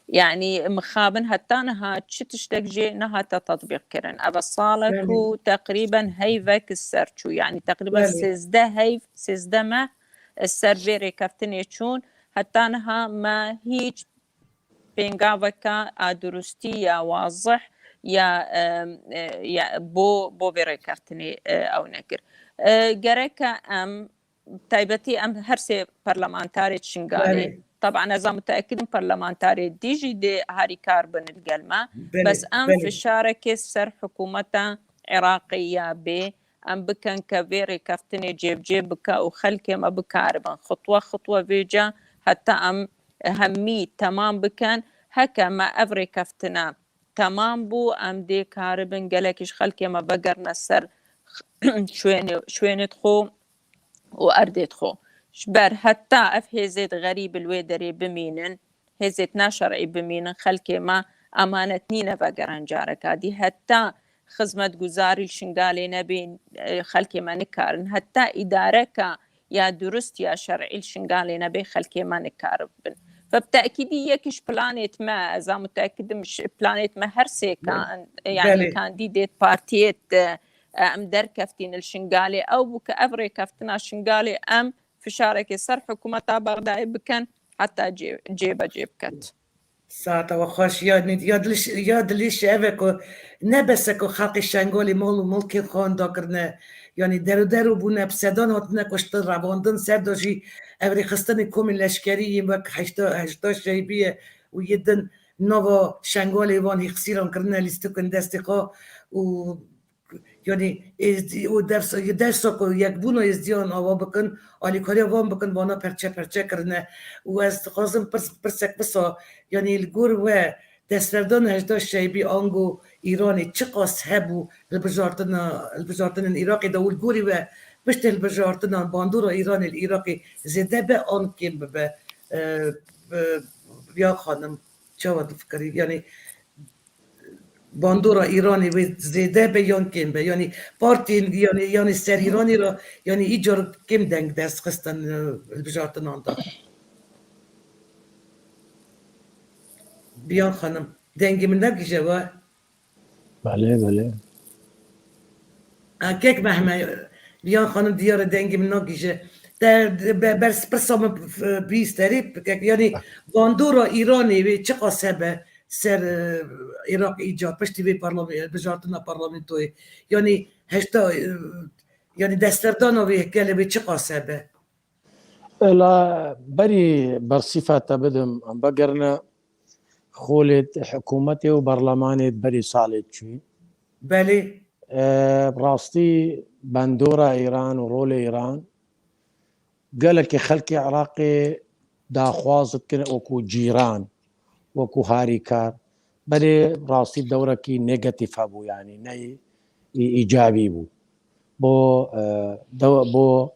yanî, mixabin heta niha çi tiştek jê nehate tetbîqkirin. Ev e salek Belê. û teqrîben heyvek ser çû. Yanî, teqrîben Belê. sêzdeh heyv, sêzdeh meh ser vê rêkeftinê çûn. Heta niha me hîç pêngaveke a durustî ya wazih ya, e, e, ya bo, bo vê rêkeftinê, e, ew nekir. E, gereke em, taybetî em her sê parlamentarê Şingalê, Belê. taban ez a muteekid im parlamentarê dî jî dê harîkar bin li gel me, Belê, bes em belê. fişarekê ser hikûmeta Iraqê ya bê, em bikin ke vê rêkeftinê cêbicê bike û xelkê me bikaribin xutwe xutwe vêca heta em hemî temam bikin. Heke me ev rêkeftine temam bû, em dê karibin gelekî ji xelkê me vegerine ser şwênê, şwênê xwe û erdê xwe. Ji ber heta ev hêzêt xerîb li wê derê bimînin, hêzêt naşer'î bimînin, xelkê me emanet nîne vegerin careka dî. Heta xizmetguzarî li Şingalê nebê, e, xelkê me nikarin. Heta îdareka ya durust ya şer'î li Şingalê nebê, xelkê me nikaribin. Fe bi tekîdî yek ji planêt me, ez a mutekidim ji planêt me her sê kan-, Belê. yanî Belê. kandîdêt partiyêt, e, em derkeftîn li Şingalê. Ew bû ke ev rêkeftina Şingalê em fişarekê ser hikûmeta Bexdayê bikin heta cê-, cêbecê biket. Saeta we xweş. Ya, ya dilî, ya dilî ji ev e ku ne bes e ku xelkê Şengalê mal û milkên xwe wenda kirine, yanî der û der û bûne, bi sedan hatine kuştin, revandin, ser de jî ev rêxistinê komên leşkerî yên wek heşta, heşta Şeybî ye û yê din nava Şengalê van hêksîran kirine lîstikên destê xwe û Yanî êzdî û dersa, dersa ku yekbûna êzdiyan ava bikin, alîkariya van bikin, vana perçe perçe kirine. Û ez dixwazim pirs, pirsek wisa, yanî li gor we destberdana hejda Şeybî ango Îranê çiqas hebû hilbijartina, hilbijartinên Iraqê de û li gorî we piştî hilbijartinan bandora Îranê li Iraqê zêde be an kêm bibe? E, e, ya xanim, çawa difikirî? Yanî bandora Îranê wê zêde be yan kêm be? Yanî partiyên, yanî, yanî ser Îranê re, yanî îcar kêm deng dest xistin, e, hilbijartinan de. Biyan xanim, dengê min negije we? Belê, belê. A, kek Mehme, Biyan xanim diyar e dengê min nagije. Te be-, bers pirsa min, e, bîst erê, kek, yanî bandora Îranê wê çiqas hebe ser, e, Iraq îcar, piştî vê parlame-, bijartina parlamentoyê? Yanî heşta, e, yanî desterdana wê gelê wê çiqas hebe? Ela berî bersîfa te bidim, em vegerine xolê hikûmetê û berlemanê berî salê çûyî. Belê. E, rastî bandora Îran û rolê Îran gelekî xelkê Iraqê daxwaz dikin wekû cîran, wekû harîkar. Belê rastî dewrekî negatîf hebû, yanî ne î-, îcabî bû. Bo, e, dew-, bo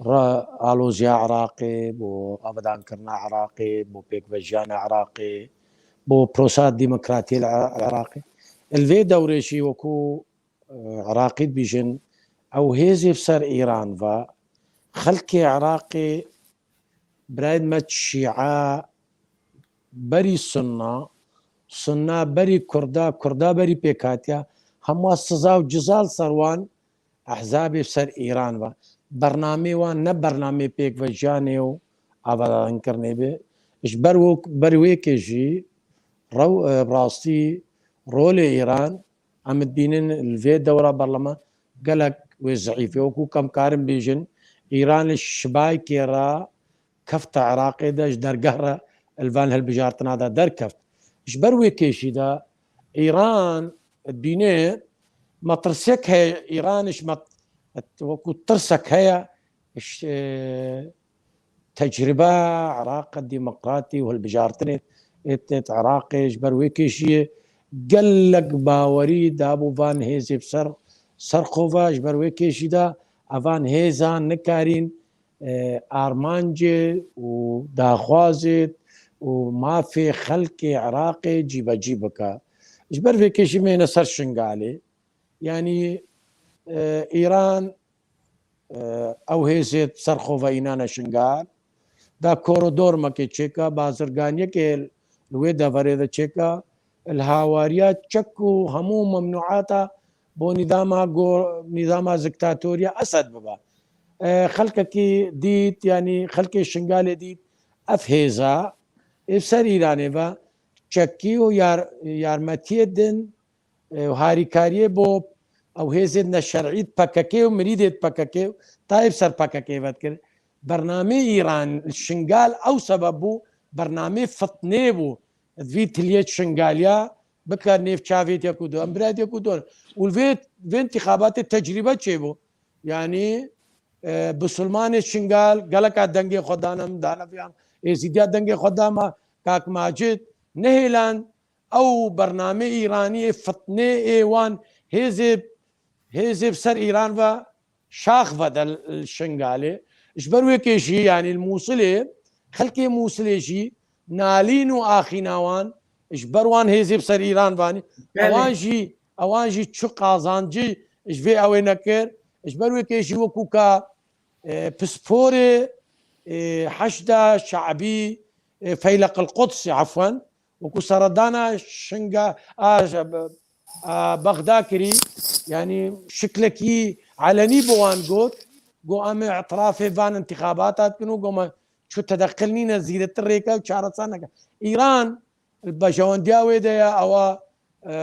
re-, aloziya Iraqê, bo avadankirina Iraqê, bo pêkvejiyana Iraqê, bo prosa demokratiyê li Ira-, Iraqê. Li vê dewrê jî wekû, e, Iraqî dibîjin, ew hêzê bi ser Îran ve, xelkê Iraqê, birayên me şîa, berî sunna, sunna berî kurda, kurda berî pêkhatiya, hema siza û ciza li ser wan ehzabê ser Îran ve. Bernamê wan ne bernamê pêkvejiyanê û avadinkirinê be. Ji ber wek-, ber wê kê jî rew-, e, rastî rolê Îran em dibînin li vê dewra berlama gelek wê zeîf e. Wekû em karin bêjin, Îran li şibaykê re kefte Iraqê de, ji dergeh re li van hilbijartina de derkeft. Ji ber wê kêşî de Îran dibîne metirsek heye, Îran ji met-, wekû tirsek heye, ji, e, tecrîba Iraq demokratî û hilbijartinê êt, êt Iraqê, ji ber wê kêşiyê gelek bawerî dabû van hêzê bi ser, ser xwe ve, ji ber wê kêşî de evan hêzan nikarîn, e, armancê û daxwazê û mafê xelkê Iraqê cîbecî bike. Ji ber vê kêşî me yêne ser Şingalê. Yanî, e, Îran, e, ew hêzê ser xwe ve înane Şingal, da koridor mekê çêka, bazirganiyekê li wê deverê de çêka, li hawariya çek û hemû memnûata bo nîzama go-, nîzama diktatoriya Esed bibe. E, xelkekî dît, yanî xelkê Şingalê dît, ev hêza ê ser Îranê ve çekî û yar-, yarmetiyê din, e, û harîkariyê bo ew hêzê neşerî P K K û mirîdê P K K û tayê bi ser P K K vedikir. Bernamê Îran li Şingal ew sebeb bû, bernamê fitnê bû. Di vî tiliyê Şingaliya bike nêv çavê yek û du, em birayê yek û du. Û li vê, vê intixabatê tecrîbe çêbû. Yanî, e, bisilmanê Şingal geleka dengê xwe dane min, dane viyan. Êzîdiya dengê xwe dama Kak Macid, nehêlan ew bernamê Îraniyê fitnê ê wan hêzê, hêzê bi ser Îran ve şax vede li Şingalê. Ji ber wê kê jî, yanî li Mûsilê, xelkê Mûsilê jî nalîn û axîna wan ji ber wan hêzê bi ser Îran vanî. Belê. Ewan jî, ewan jî çi qazancî ji vê ewê nekir. Ji ber wê kê jî wekû ka, e, pisporê, e, Heşda Şe'bî, e, Feyleq el Quds, efwen, wekû seredana Şinga-, a, a, Bexda kirî, yanî şiklekî elenî bi wan got, got, "Em ê îtirafê van intixabata dikin û got, me çi tedeqil nîne, zîretir rêke û çareser neke." Îran li bejewendiya wê de ye, ewa, e,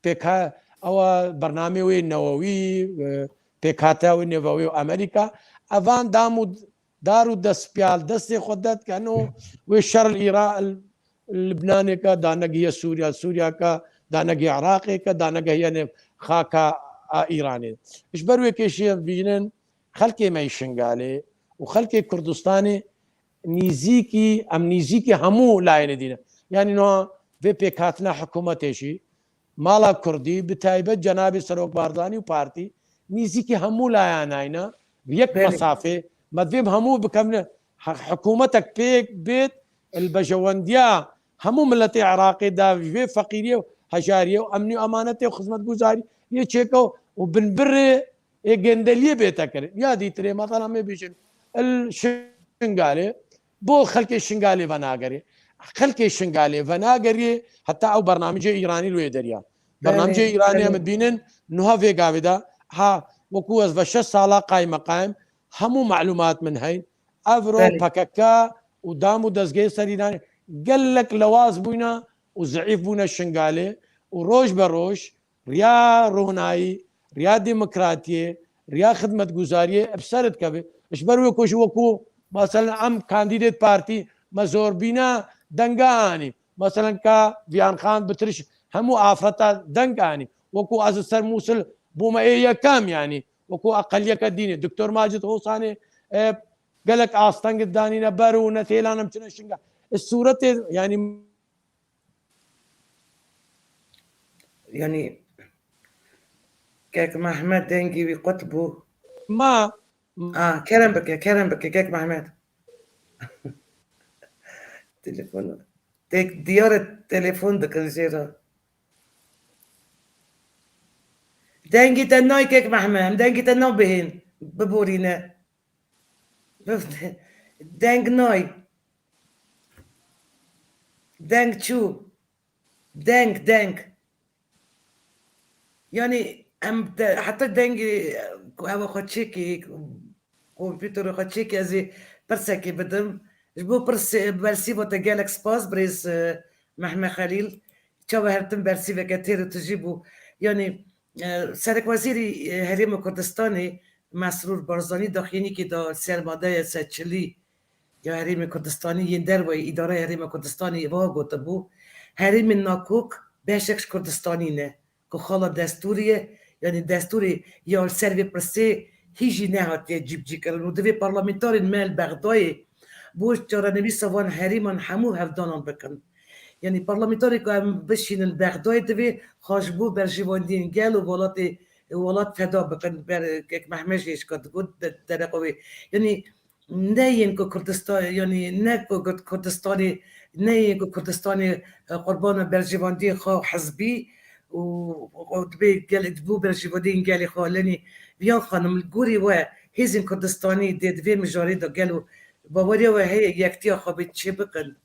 pêka-, ewa bernamê wê newewî, e, pêkhatiya wê newewî û Amerîka, evan dam û dar û destpêl destê xwe de dikin û wê şer li Îra-, li Libnanê ke, da negihe Sûriya, Sûriya ke, da negihe Iraqê ke, da negihe yenê xaka a Îranê. Ji ber wê kêşî em bînin xelkê me yê Şingalê û xelkê Kurdistanê nîzîkî, em nîzîkî hemû layênê dî ne. Yanî niha vê pêkhatina hikûmetê jî mala Kurdî, bi taybet cenabê Serok Barzanî û partî nîzîkî hemû layana yî ne, bi yek Belê. mesafê, me divê em hemû bikevine, he-, hikûmetek pêk bêt, li bejewendiya hemû miletê Iraqê de ji vê feqîriyê û hejariyê û emnî û emanetê û xizmetguzariyê çêke û binbirê ê gendeliyê bête kirin. Ya dîtirê, mesela, me bêjin, li Şingalê, bo xelkê Şingalê venagerê. Xelkê Şingalê venagerê, heta ew bernamecê Îranî li wê derya. Bernamecê Belê, Îranî em belê. dibînin, niha vê gavê de, ha, wekû ez ve şeş sala qaymeqayim, hemû malumat min heyn. Evro Belê. P K K û dam û dezgehê ser Îranê gelek lewaz bûyne û zeîf bûne Şingalê û roj be roj riya ronayî, riya demokratiyê, riya xidmetguzariyê bi ser dikeve. Ji ber wê ku ji wekû, meselen, em kandîdêt partî me zorbîna denga anî. Meselen, ka Viyan Xan bi tiriş hemû afreta deng anî. Wekû ez li ser Mûsil bûme ê yekem, yanî. Wekû eqeliyeke dînê. Doktor Macid Hosanê, e, gelek asteng danîne ber û ne têlan em çine Şingalê. E, sûretê, yanî, Yanî, kek Mehmet dengî wî qut bû. Ma. A, kerem bike, kerem bike, kek Mehmet. Telefon. Tek diyar e telefon dikin jê re. Dengî te nayê kek Mehmet, em dengî te nabihên, biborîne. Deng nayê. Deng çû. Deng, deng. Yanî em de, heta dengê ku ew xwe çêkî, kompûterê xwe çêkî, ez ê pirsekê bidim. Ji bo pirsê, bersîva te gelek spas, birêz, e, Mehmet Xelîl. Çawa her tim bersîveke têr û tijî bû. Yanî, e, Serekwezîrî, e, Herêma Kurdistanê Mesrûr Barzanî daxuyaniyekê da sermadeya seçilî ya Herêmê Kurdistanî yên dervayî îdareya Herêma Kurdistanê wiha gotibû, herêmên nakok beşek ji Kurdistanî ne, ku xala destûrê ye, yanî destûrê ya li ser vê pirsê hîn jî nehatiye cîbicîkirin û divê parlamenterên me li Bexdayê bo çarenivîsa van herêman hemû hevdanan bikin. Yanî parlamenterê ku em bişînin Bexdayê divê xwe ji bo berjewendiyên gel û welatê, welat feda bikin. Ber, kek Mehmet jî hêşka digot de-, dereqa wê. Yanî ne yên ku Kurdistan, yanî ne ku Kurd-, Kurdistanê, ne yên ku Kurdistanê, e, qurbana berjewendiyên xwe hizbî û, û dibê gel-, bo berjewendiyên gelê xwe lenî. Viyan Xanim, li gorî we hêzên Kurdistanî dê di vê mijarê de gelo baweriya we heye yektiya xwe bê çê bikin?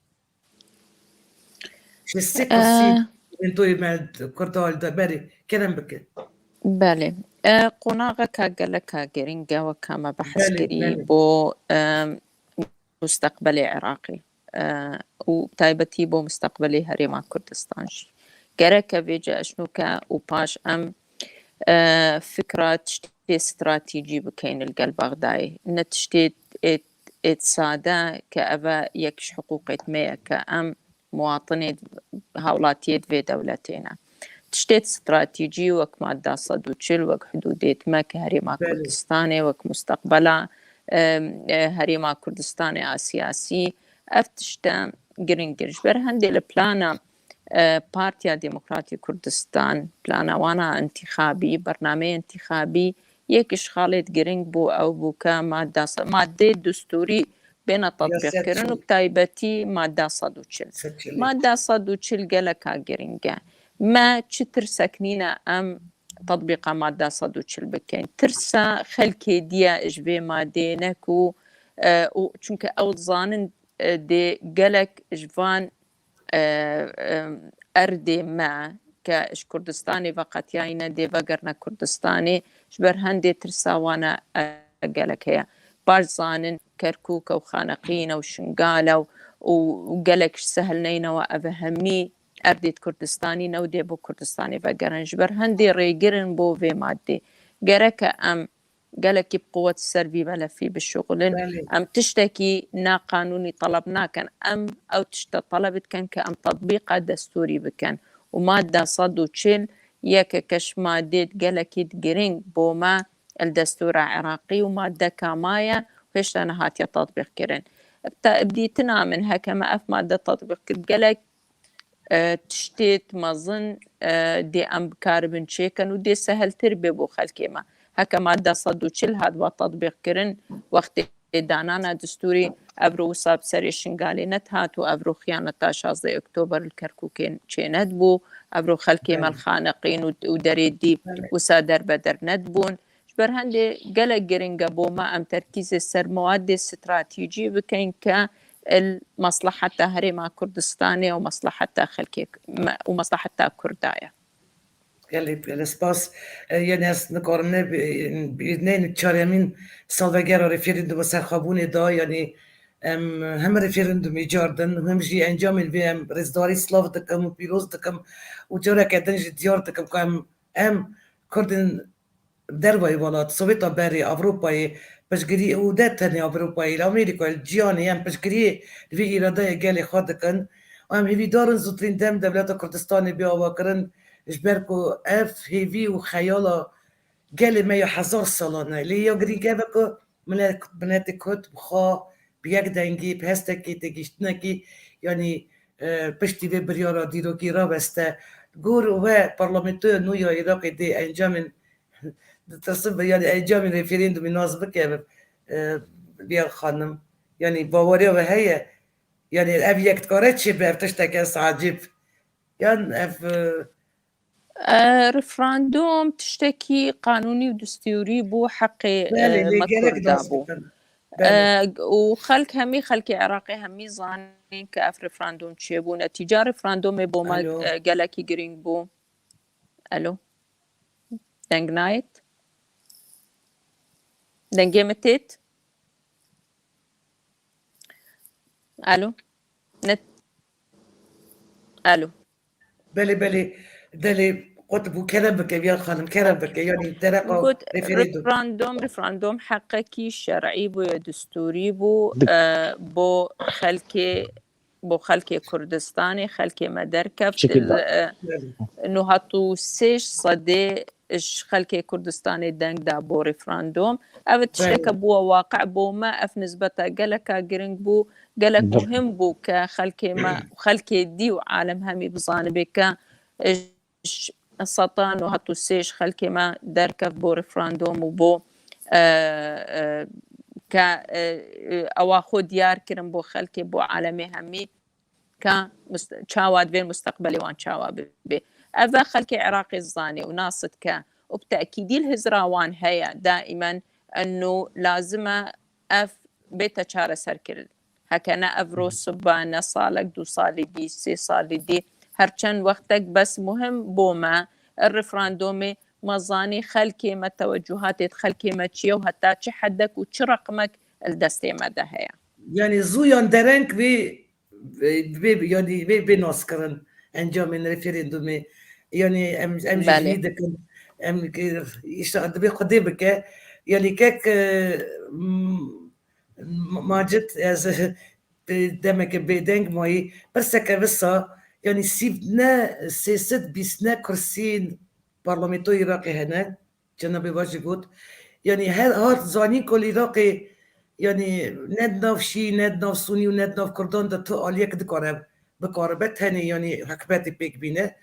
Ji sê kursî Ee, wêndoyê me Kurda li de berê kerem bike. Belê. Ee, qonaxeka geleka girîng e, weka me behs Belê, kirî belê. bo, em, musteqbelê Iraqê, ee, û bi taybetî bo musteqbelê Herêma Kurdistan jî. Gereke vê cehişnûke û paş em, ee, fikra tiştê stratejî bikeyn li gel Bexdayê. Ne tiştê ê, ê sade ke eve yek ji hiqûqêt me ye ke em muwatinê hawlatiyê di vê dewletê ne. Tiştê stratejî wek madda sed û çil, wek hudûdêt me ke Herêma Belê. Kurdistanê, wek musteqbela, e, e, Herêma Kurdistanê a siyasî, ev tişte giring in. Ji ber hindê li plana, e, Partiya Demokratî Kurdistan, plana wana intixabî, bernameyê intixabî, yek ji xalêt giring bû ew bû ke madda se-, madê destûrî bêne tatbîqkirin û bi taybetî madda sed û çil. Madda sed û çil geleka giring e. Me çi tirsek nîne em tatbîqa madda sed û çil bikin. Tirsa xelkê diye ji vê madê ne ku, e, û çunke ew dizanin, e, dê gelek ji van, e, e, erdê me ke ji Kurdistanê veqetiyayîne dê vegerine Kurdistanê, ji ber hindê tirsa wana, e, gelek heye. Baş zanin Kerkûk e û Xaneqîn e û Şingal e û, û gelek ji sehil neyne we ev hemî erdê di Kurdistanî ne û dê bo Kurdistanê vegerin. Ji ber hindê rêgir in bo vê madê. Gereke em gelekî bi quwet ser vî melefî bişuxulin. Belê. Em tiştekî naqanûnî teleb nakin. Em ew tişte teleb dikin ke em tetbîqa destûrî bikin. Û madda sed û çil yekeke ji madê gelekî giring bo me li destûra Iraqî û madeka ma ye û hêşta nehatiye tatbîqkirin. Bi te-, bi dîtina min heke me ev made tatbîq kir, gelek, e, tiştê mezin, e, dê em bikaribin çêkin û dê seheltir bê bo xelkê me. Heke made sed û çil hatba tatbîqkirin, wextê danana destûrî, evro wisa bi serê Şingalê nedihat û evro xiyaneta şazdeh Oktober li Kerkûkê çênedibû, evro xelkê me li xaneqîn û, û derê dî wisa derbeder nedibûn. Ji ber hendê gelek giring e bo me em terkîzê ser mewadê stratejî bikin ke il maslaheta Herêma Kurdistanê û maslaheta xelkê me û maslaheta Kurda ye. Gelek, gelek spas. E, yani ez nikarim ne bi, bi, ne çaremîn salvegera referanduma serxwebûnê da, yani em hem referandumê cardin, hem jî encamên vê em rêzdarî silav dikim û pîroz dikim û careke din jî diyar dikim ku em, em Kurdên dervayî welat, Sowêta berê, Ewropayê, piştgirî û ne tenê Ewropayê, li Amerîkayê, li cîhanê em piştgiriyê li vê îradeyê gelê xwe dikin. Em hêvîdar in zûtirîn dem dewleta Kurdistanê bê avakirin, ji ber ku ev hêvî û xeyala gelê me ya hezar salan e. Lê ya girîng ev e ku milet, miletê Kurd bi xwe, bi yek dengî, bi hestekî, têgihiştinekî, yanî, e, piştî vê biryara dîrokî raweste. Gor we parlamentoya nû ya Iraqê dê encamên, ditirsim, yanî encamên referandumê nas bike, e, Liyal Xanim. Yanî baweriya we heye? Yanî ev yek dikare çêbe, ev tiştek e ecêb? Yan ev, e, E, referandum tiştekî qanûnî û destûrî bû, heqê, Belê, e, lê me gerek Kurda nas bû. Bikin. E, Belê. Û xelk hemî, xelkê Iraqê hemî zanîn ke ev referandum çêbû. Netîca referandumê bo me, Alo. E, gelekî girîng bû. Alo. Deng nayêt? Dengê min têt? Alo. Net. Alo. Belê, belê. Delê qut bû, kerem bike, Viyan xanim, kerem bike. Yanî dereqa Got, referandum. Referandum, referandum heqekî şer'î bû, destûrî bû, Dik- e, bo xelkê, bo xelkê Kurdistanê, xelkê me derkeft. Şekilde. E, Belê. Nû hat û sê sedê ji xelkê Kurdistanê deng da bo referandum. Ev tişteke Belê. Bû waqe bo me, ev nisbeta geleka giring bû, gelek Dik- muhim bû ke xelkê me, xelkê dî û alem hemî bizanibe ke, e, ş-, seta nû hat û sê ji xelkê me derkeft bo referandum û bo, e, e, ke, e, e, ewa xwe diyar kirin bo xelkê, bo alemê hemî, ka must-, çawa divê musteqbelê wan çawa bibe. Ev e xelkê Iraqê zanê û nas dike û bi tekîdî li hizra wan heye daîmen, enû lazim e ev bête çareserkirin. Heke ne evro siba, ne salek, du salî dî, sê salî dî, her çend wextek bes muhim bo me, referandumê me zanî xelkê me, tewecuhatê xelkê me çi ye û heta çi hedek û çi reqmek li destê me de heye. Yanî zû yan dereng vê, vê, vê, yanî vê, vê naskirin encamên referandumê. Yanî em, em jî Belê. Vî dikin. Em ki, işte, divê Xwedê bike. Yanî kek, e, m-, M-, Macit, ez demeke bêdeng mayî. Pirseke visa, yanî sî ne sê sed bîst ne kursiyên parlamentoyê Iraqê hene, cenabê we jî got. Yanî her hat zanîn ku li Iraqê, yanî ne di nav Şî, ne di nav Sunî û ne di nav Kurdan de tu aliyek dikare bikaribe tenê, yanî hikûmetê pêk bîne.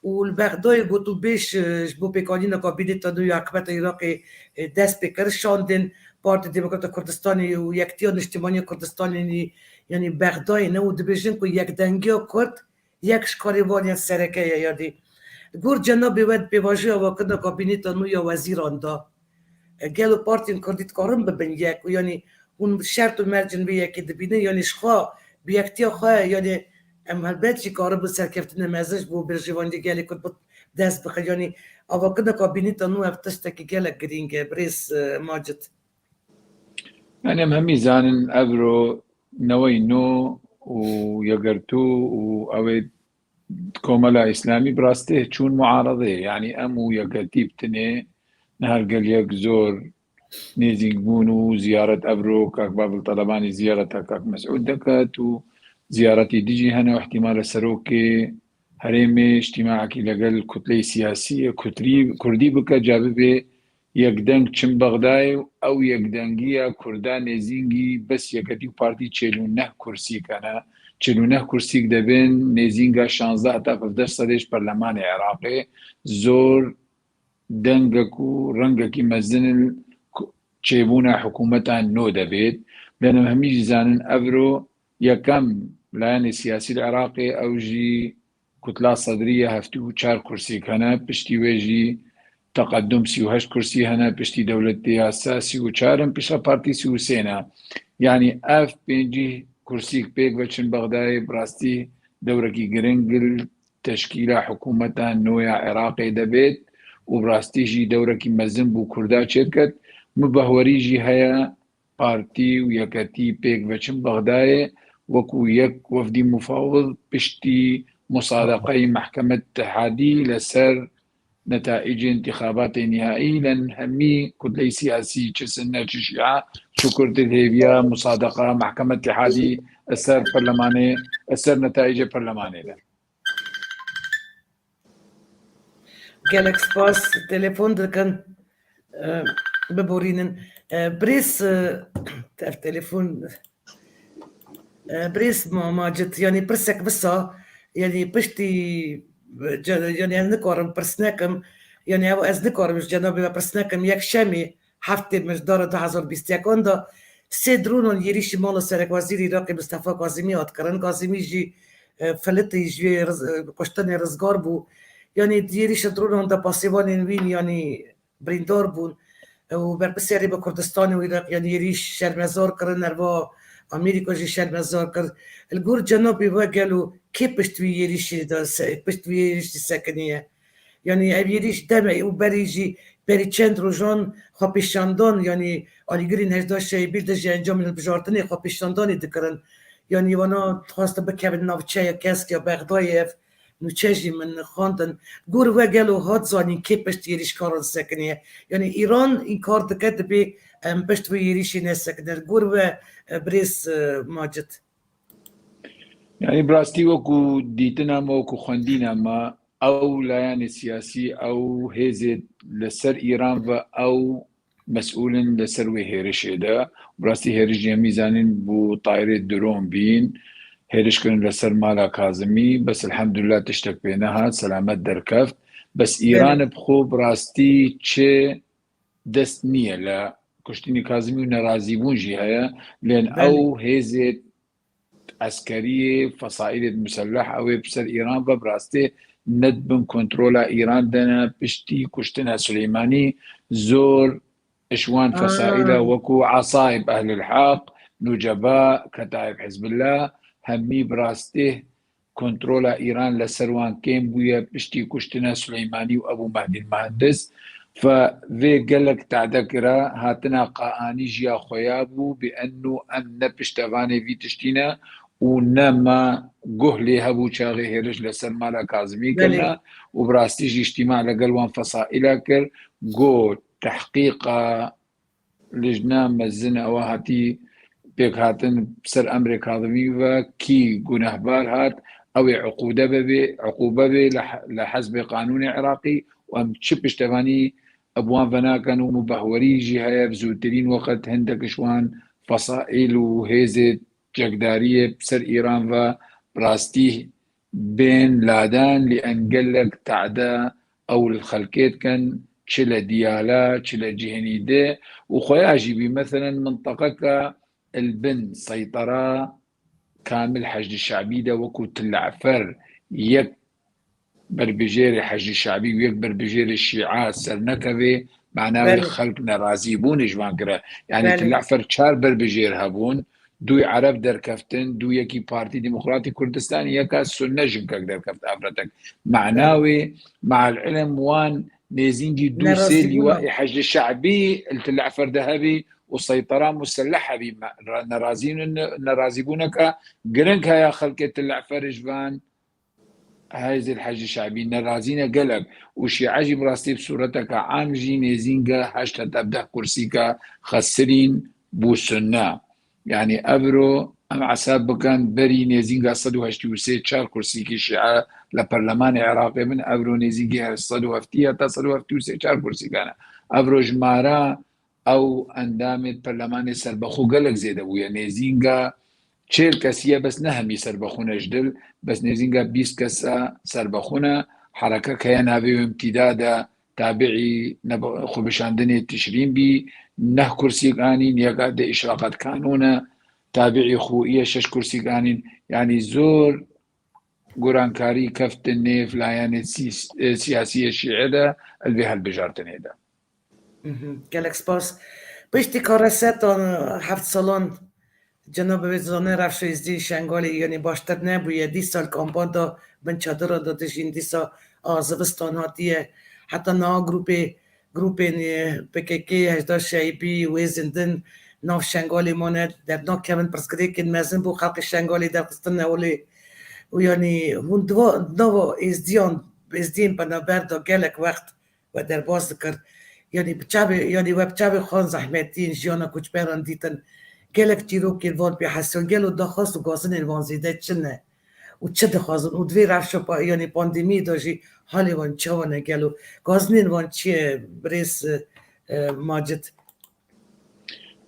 Û li Bexdayê gotûbêj, e, ji bo pêkanîna kabîneta nû ya hikûmeta Iraqê, e, dest pê kir. Şandin Partî Demokrata Kurdistanê û Yektiya Niştimanî ya Kurdistanê, yanî Bexdayê ne û dibêjin ku yekdengiya Kurd yek ji karê wan yên sereke ye. Yanî li gor cenabê we di pêvajoya avakirina kabîneta nû ya wezîran de, e, gelo partiyên kurdî dikarin bibin yek û yanî hûn şert û mercên vê yekê dibînin, yanî ji xwe bi yektiya xwe, yanî em helbet jî karibin serkeftinê mezin ji bo berjewendî gelê Kurd bi dest bixin. Yanî avakirina kabîneta nû ev tiştekî gelek girîng e, birêz, e, Macit. Yanî em hemî zanin evro newey nû û yegertû û ew ê Komela Îslamî bi rastî çûn muaredeyê. Yanî em û yekeltî bi tinê ne her gel yek zor nêzîk bûn û ziyaret evro Kak Bafil Telebanî ziyareta Kak Mesûd deket û ziyaretî dî jî hene û ihtimal e serokê herêmê îctîmaekî legel kutleyê siyasî yê kutrî-, kurdî bike, ca bibê yekdeng çin Bexdayê û ew yekdengiya kurda nêzîngî bes yeketî û partî çêl û neh kursîk hene. Çêl û neh kursîk debên nêzînga şazdeh heta hevdeh sedê ji perlemanê Iraqê. Zor dengek û rengekî mezin li ku-, çêbûna hikûmeta nû de bêt. Lê em hemî jî zanin evro yekem layenê siyasî li Iraqê ew jî Kutla Sedrî ye, heftê û çar kursîk hene, piştî wê jî Teqedum sî û heşt kursî hene, piştî Dewletê Yasa sî û çar in, piştre partî sî û sê ne. Yanî ev pêncî kursîk pêk ve çin Bexdayê bi rastî dewrekî giring li teşkîla hikûmeta nû ya Iraqê de bêt û bi rastî jî dewrekî mezin bo kurda çêdiket. Min bahwerî jî heye partî û yeketî pêk ve çin Bexdayê wekû yek wefdî mufawid piştî musadeqeyê mehkeme Tihadî li ser netaîcê întîxabatê nîhaî, lê hemî kutleyê siyasî, çi sinne, çi şîa, çi kurd, hêviya musadeqa mehkeme Tihadî li ser perlemanê, li ser netaîcê perlemanê de. Gelek spas. Telefon dikin. E, biborînin. E, birêz, e, ev telefon, e, birêz Ma-, Macit, yanî pirsek wisa, yanî piştî, e, ce-, yanî ez nikarim pirs nekim, yanî ew ez nikarim ji cenabê we pirs nekim, yekşemê heftê Mijdara du hezar bîst û yekan de sê dronan êrîşî mala serekwezîrê Iraqê Mistefa Kazimî hat kirin. Kazimî jî, e, filitî ji vê riz-, e, kuştinê rizgar bû. Yanî di êrîşa dronan de pasêvanên wî, yanî birîndar bûn. E, û berpirsiyarê bi Kurdistanê û Iraq, yanî êrîş şermezar kirin, herva Amerîka jî şermezar kir. Li gor cenabê we gelo kê pişt wî êrîşê de se-, pişt wî êrîşî sekiniye? Yanî ev êrîş deme û berî jî berî çend rojan xwepêşandan, yanî alîgirên hejda Şeybîl dijî encamên hilbijartinê xwepêşandanê dikirin. Yanî wana dixwestin bikevin navçeya Kesk ya Bexdayê, ev nûçe jî min xwendin. Gor we gelo hat zanîn kê pişt êrîşkaran sekiniye? Yanî Îran înkar dike, dibê em pişt vê êrîşê nesekinin. Gor we, e, birêz, e, Macit. Yanî bi rastî wekû dîtina me, wekû xwendîna me, ew layanê siyasî, ew hêzê li ser Îran ve ew mesûl in li ser wê hêrişê de. Bi rastî hêriş jî hemî zanîn bo tayirê dron bîn. Hêriş kirin li ser mala Kazimî. Bes elhamdulillah tiştek pê nehat, selamet derkeft. Bes Îran bi xwe bi rastî çi dest niye li kuştinî Kazimî û nerazîbûn jî heye. Lê ew hêzê eskeriyê, fesaîlê muselleh ew ê bi ser Îran ve bi rastî ne di bin kontrola Îran de ne. Piştî kuştina Silêmanî zor ji wan fesaîla wekû Esaîb Ehlil Heq, Nûceba, Ketaîb Hizbillah hemî bi rastî kontrola Îran li ser wan kêm bûye piştî kuştina Silêmanî û Ebû Mehdî Muhendis. Fe vê gelek tade kira, hatina Qaanî jî ya xwe ya bû, bi enno em ne piştevanê vî tiştî ne û ne me guh lê hebû çaxê hêriş li ser mala Kazimî kirine û bi rastî jî îctîma legel wan fesaîla kir, got, tehqîqa lijna mezin ewa hatî pêkhatin ser emrê Kazimî ve kî gunehbar hat, ew ê uqûde bibê, uqûbe bê li he-, li hesbê qanûnê Iraqî û em çi piştevanî bi wan venakin û min bahwerî jî heye bi zûtirîn weqt hindek ji wan fesaîl û hêzê çekdariyê bi ser Îran ve bi rastî bên ladan, lê em gelek tade ew li xelkê dikin, çi li Diyala, çi li cihênî di û xweya jî bî, meselen, minteqeke li bin seytera kamil Heşdî Şebî de wekû Til Efer yek berbijêrê Heşdî Şebî û yek berbijêrê Şîa sernekevê, mana wê xelk nerazîbûnê ji van kire. Yanî Til Efer çar berbijêr hebûn, dûy Ereb derkeftin, dû yekî Partî Demokratî Kurdistanê, yeka Sunne jinkek derkeft afretek. Mana wê, meal ilm wan nêzîngî dû sê lîwa ê Heşdî Şebî li Til Efer de hebî û seytera muselleh hebî, me-, ra-, nerazî-, nerazîbûneke giring heye xelkê Til Efer ji van hêzê Heşdî Şebî nerazîne gelek û Şîe jî bi rastî bi sûreteke am jî nêzînge heşt heta deh kursîka xesirîn bo Sunne. Yanî evro Em hesab bikin, berî nêzînga sed û heştê û sê çar kursîkî şîe li perlemanê Iraqê bin, evro nêzîngî sed û heftê heta sed û heftê û sê çar kursîkan e. Evro jimara ew endamê perlemanê serbexwe gelek zêde bûye. Nêzînga çêl kesî ye, bes ne hemî serbexwe ne ji dil, bes nêzînga bîst kes e serbexwe ne. Herekek heye navê wê imtîda de, tabiî nebe-, xwebişandinê Tişrîn bî, neh kursîk anîn, yeka di Îşraqat Kanûn e, tabiî xwe ye, şeş kursîk anîn. Yanî zor gorankarî keftin nêv layanê sîs-, e, siyasî yê şîe de, li vê hilbijartinê de. Mhm. Gelek spas. Piştî karesetan heft salan cenabê wê zanê rewşa êzdiyên Şengalê, yanî baştir nebûye. Dîsa li kampan de bin çadiran de dijîn, dîsa a zivistan hatiye. Heta niha grûpê, grûpên, e, P K K, Hejda Şeibî û êzên din nav Şengalê mane, dernakevin, pirsgirêkên mezin bo xelkê Şengalê derxistin ewlê. Û yanî hûn diva, nava êzdiyan, êzdiyên penaber de gelek wext we derbas dikir. Yanî bi çavê, yanî we bi çavê xwe zehmetiyên jiyana koçberan dîtin. Gelek çîrokên van pê hesiyan, gelo daxwaz û gazinên van zêde çi ne? Û çi dixwazin? Û di vê rewşa pa-, yanî pandemiyê de jî halê wan çawa ne gelo? Gazinên van çi ye, birêz, e, e, Macid?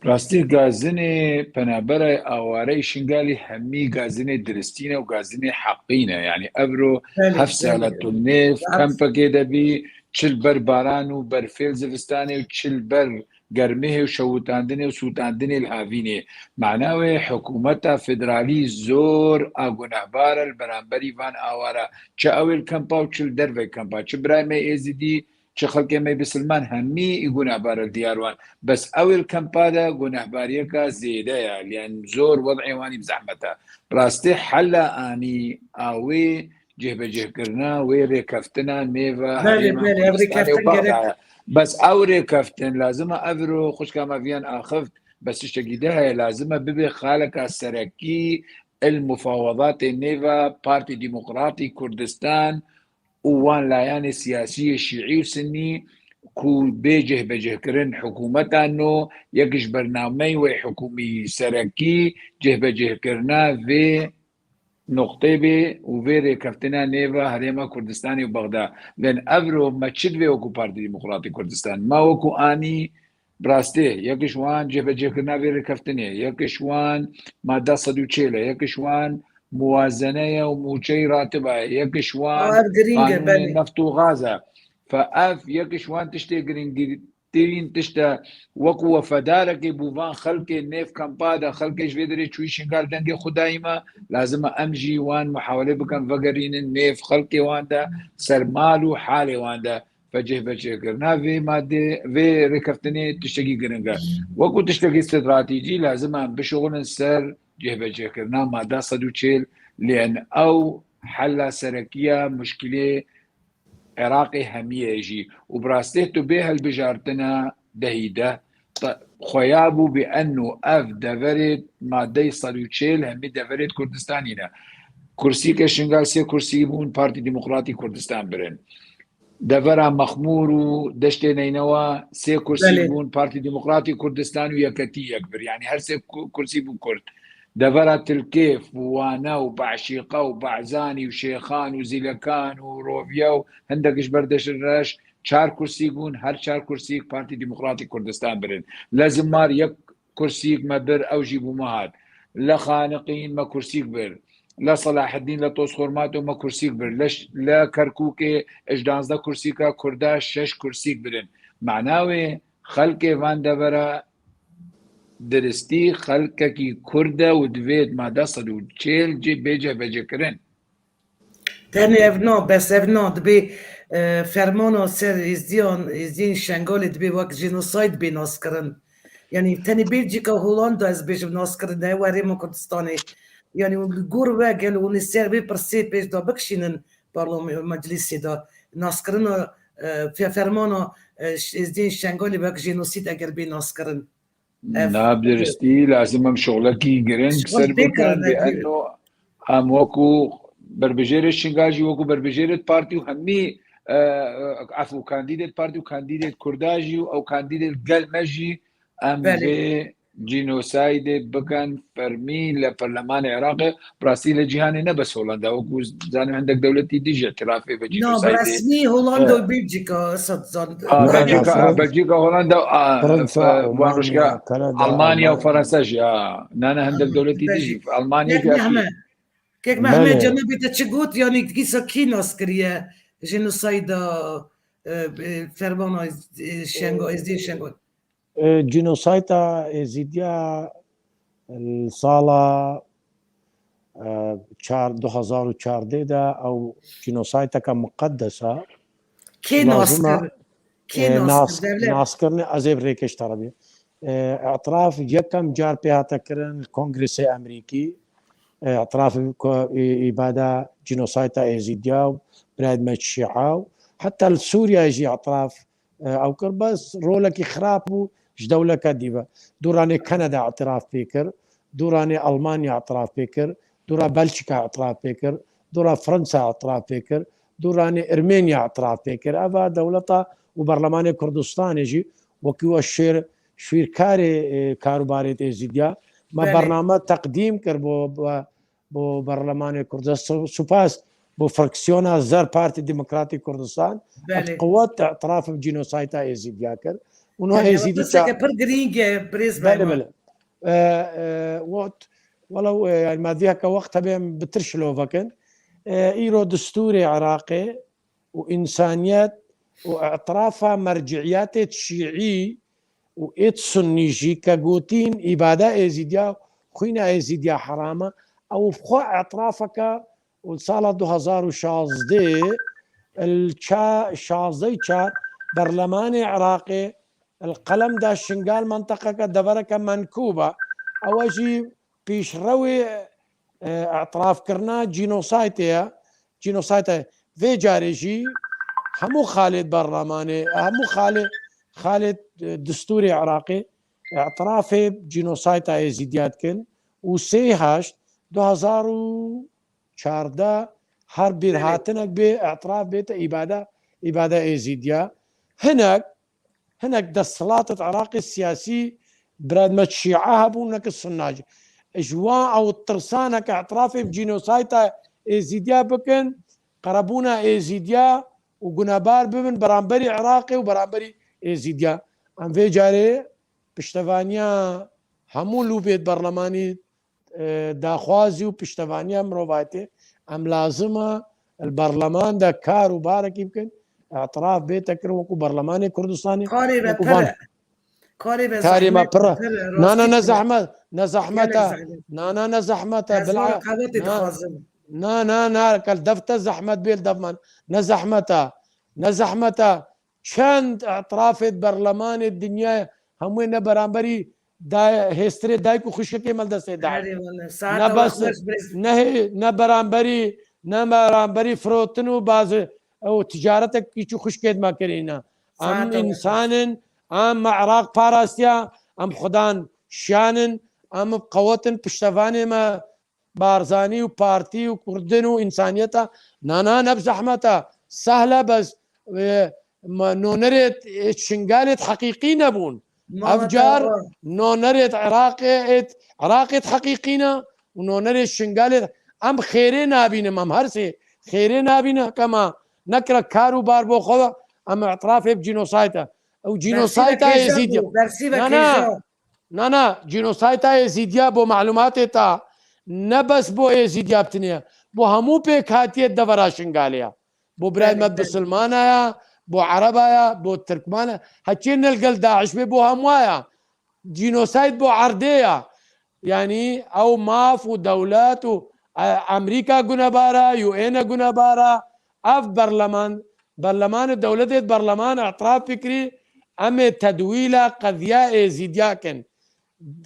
Rastî gazinê penaberê awareyê Şingalî hemî gazinê diristî ne û gazinê heqî ne. Yanî evro Belê, heft sala belê. tu nêv Rahat. kempekê de bî, çi li ber baran û berfê li zivistanê û çi li ber germihê û şewitandinê û sûtandinê li havînê. Mana wê hikûmeta federalî zor a gunehbar e li beramberî van awara. Çi ew ê li kempa û çi li dervey kempa. Çi birayê me êzidî, çi xelkê me bisilman, hemî î gunehbar e diyar wan. Bes ew ê li kempa de gunehbariyeka zêde ye. Yanî zor wed'ê wan î bi zehmet e. Bi rastî hela anî a wê cihbecihkirina wê rêkeftina nêva Belê, herêma belê, ev Kurdistanê û rêkeftin Bexda gerek ye. Bes ew rêkeftin lazim e evro xwişka me viyan axift. Bes tiştekî de heye, lazim e bibe xaleka serekî il mufawedatê nêva Partî Demokratî Kurdistan û wan layanê siyasî yê şîî û sinnî ku bê cihbecihkirin hikûmeta nû yek ji bernameyên wê hikûmî serekî cihbecihkirina vê nuqtê bê û vê rêkeftina nêva Herêma Kurdistanê û Bexda. Lên evro me çi divê wekû Partî Demokratî Kurdistan? Me wekû anî bi rastî, yek ji wan cihbecihkirina vê rêkeftinê, yek ji wan madda sed û çêl e, yek ji wan muwazene ye û mûçeyî ratiba ye, yek ji wan Ev girîng e, qanûnê belê. neft û gaz e. Fe ev yek ji wan tiştê girîngî-, tirîn tişt e. Wekû wefedarekê bû van xelkê nêv kampa de, xelkê ji vê derê çûyî Şingal dengê xwe dayî me, lazim e em jî wan muhawelê bikin, vegerînin nêv xelkê wan de, ser mal û halê wan de. Fe cihbecihkirina vê madê, vê rêkeftinê tiştekî giring e. Wekû tiştekî stratejî lazim e em bişuxulin ser cihbecihkirina madda sed û çêl, lên ew hela serekî ya muşkilê Iraqê hemiyê jî. Û bi rastî tu bê hilbijartina dehî de, te-, xweya bû bi enno ev deverê madeyê sed û çêl hemî deverê Kurdistanî ne. Kursîke Şingal sê kursî bûn, Partî Demokratî Kurdistan birin. Devera Mexmûr û Deştê Neynewa sê kursî Belê. bûn, Partî Demokratî Kurdistan û Yeketî yek bir. Yanî her sê ku-, kursî bû Kurd. Devera Tilkêf û Wane û Beşîqe û Barzanî û Şêxan û Zîlekan û Roviye û hindek ji ber Deşt Reş çar kursî bûn, her çar kursîk Partî Demokratî Kurdistan birin. Lê Zimar yek kursîk me bir, ew jî bo me hat. Li Xaniqîn me kursîk bir. Li Selaheddîn, li Tozxormato me kursîk bir. Li ş-, li Kerkûkê ji danzdeh kursîka Kurda şeş kursîk birin. Mana wê xelkê van devera diristî xelkekî Kurd e û divê mada sed û çêl cê bê cihbecihkirin. Tenê ev no, bes ev no, dibê, e, fermana ser Êzdiyan, Êzdiyên Şengalê dibê wek jenosayd bê naskirin. Yanî tenê Belcîka, Holanda ez bêjim naskirin, ne Herêma Kurdistanê. Yanî li gor we gelo hûn ê ser vê pirsê pêş de bikişînin parlame-, meclisê de. Naskirina, e, fe-, fermana, e, ş-, Êzdiyên Şengalê wek jenosîd eger bê naskirin. Ev Na bi diristî lazim em şixulekî giring Şixul ser pê bikin, kirin, bi ne eno em wekû berbijêrê Şingal jî, wekû berbijêrê partî û hemî, e, e, efû kandîdêt partî û kandîdêt Kurda jî û ew kandîdêt gel me jî em Belê. vê Cînosaydê bikin fermî li perlemanê Iraqê, bi rastî li cîhanê ne bes Holanda, wekû zanim hindek dewletî dî jî îtirafê bi Na, bi cînosaydê. resmî Holanda Evet. û Belçîka, Esad zan. Ha, Na, Belçîka, na, ha, Fran- Belçîka, Holanda, a, Fransa, e, wan rojka Almanya, Kanada, Almanya û Almanya. Fransa jî, ha. Na, ne hindek dewletî dî jî. Belçîka. Almanya Kek jî akî. Mehmet. Kek Belê. Mehmet, cenabê te çi got? Yanî dîsa kî nas kiriye jenosayda, e, e, fermana, e, Şengal, Êzidiyê Şengal? E, Cînosayta Êzîdiya li sala, e, çar, du hazar û çardeh de ew cînosaydeke miqedes e. Kê nas Lazim e, kir? Kê e, nas nas, kir? Devlet? Naskirinê ez ê bi rêkê ji te re bî. E, îtiraf yekem car pê hate kirin li Kongresê Amerîkî. E, îtiraf ku, e, îbada cînosayta Êzîdiya û birayê me Şîa û heta li Sûriyeyê jî îtiraf, e, ew kir. Bes rolekî xirab bû ji dewleke dî ve. Dûranê Kanada îtiraf pê kir, dûranê Almanya îtiraf pê kir, dûra Belçika îtiraf pê kir, dûra Fransa îtiraf pê kir, dûranê Ermeniya îtiraf pê kir. Eva dewleta û berlemanê Kurdistanê jî wekî we şêr, şwîrkarê, e, karûbarê Êzîdiya. Me Belê. Bername teqdîm kir bo, bo, bo berlemanê Kurdistan. Su-, supas bo fraksiyona Zer Partî Demokratî Kurdistan. Belê. Ev qewet îtiraf bi cînosayta Êzîdiya kir. Û no Êzîdî tişteke pir girîng e, birêz Belê, Mehmet. Belê. E, e, wot, welew, e, yani, me dî heke wext hebe em bitir şilov bikin. E, îro destûrê Iraqê û însaniyet û îtirafa merciyetê şîî û êt sunnî jî ke gotîn îbada Êzîdiya, xwîna Êzîdiya heram e, ew bi xwe îtirafeke û li sala du hazar û şazdeh, li ça-, şazdeh çar berlemanê Iraqê li qelem da Şingal menteqeke devereke menkûb e. Ew jî pîşrewê, e, îtirafkirina cînosaydê ye. Cînosaydê vê carê jî hemû xalê berlemanê, hemû xalê, xalê, e, destûrê Iraqê îtirafê cînosayda Êzîdiya dikin û sê heşt du hazar û çardeh her bîrhatinek bê, îtiraf bête îbada, îbada Êzîdiya. Hinek, hinek desthilatê Iraqê siyasî birayê me Şîa hebûn, neke Sunna jî. Ji wan ew tirsaneke îtirafê bi cînosayda Êzîdiya bikin, qerebûna Êzîdiya û gunebar bibin beramberî Iraqê û beramberî Êzîdiya. Em vê carê piştevaniya hemû lûbêt berlemanî, e, daxwazî û piştevaniya mirovayetê em lazim e li berleman de kar û barekî bikin, îtiraf bête kirin wekû berlemanê Kurdistanê, Karê ve wekû pir van e. Karê ve Karê me zehmet pir e. pir e, Na, na, rastî ne pir e. zehmet, ne zehmet Gelek e. zehmet. Na, na, ne zehmet e, Hezar bila, qewetê na, dixwazim. na, na, na, kel dev te zehmet bê li dev man. Ne zehmet e, ne zehmet e. Çend îtirafê berlemanê dinyayê hemû ne beramberî day-, hêstirê dayik û xwişkekê me li destê da. Herê wele. Ne Saeta we bes, xweş birêz. ne, ne beramberî, ne beramberî firotin û bazı ew ticaretek kîç û xwişkê me kirîne. Em Saeta we xweş. însan in, em me Iraq parastiya, em xudan şiyan in, em bi qewet in piştevanê me Barzanî û partî û Kurdin û însaniyeta, na, na, ne bi zehmet e. Sehl e bes, e, ma nonerê, e, Şingalê heqîqî nebûn. Ev car nonerê Iraqê, êt, Iraqê heqîqî ne û nonerê Şingalê em xêrê nabînim, em her sê xêrê nabînin, heke me nekire kar û bar bo xwe, em îtirafê bi cînosayda. Ew cînosayda Êzîdî. Na, na. Na, na, cînosayda Êzîdiya bo malûmatê ta ne bes bo Êzîdiya bitinê ye. Bo hemû pêkhatiyê devera Şingalê ye. Bo birayê me bisilmana ye, bo Ereba ye, bo Tirkmana ye. Heçê ne li gel DAIŞ bê bo hemwa ye. Cînosayd bo erdê ye. Yanî ew maf û dewlet û, e, Amerîka gunebara, U N e gunebara, ev berleman, berlemanê dewletê berleman îtiraf fikirî, em ê tedwîla qediya Êzîdiya kin.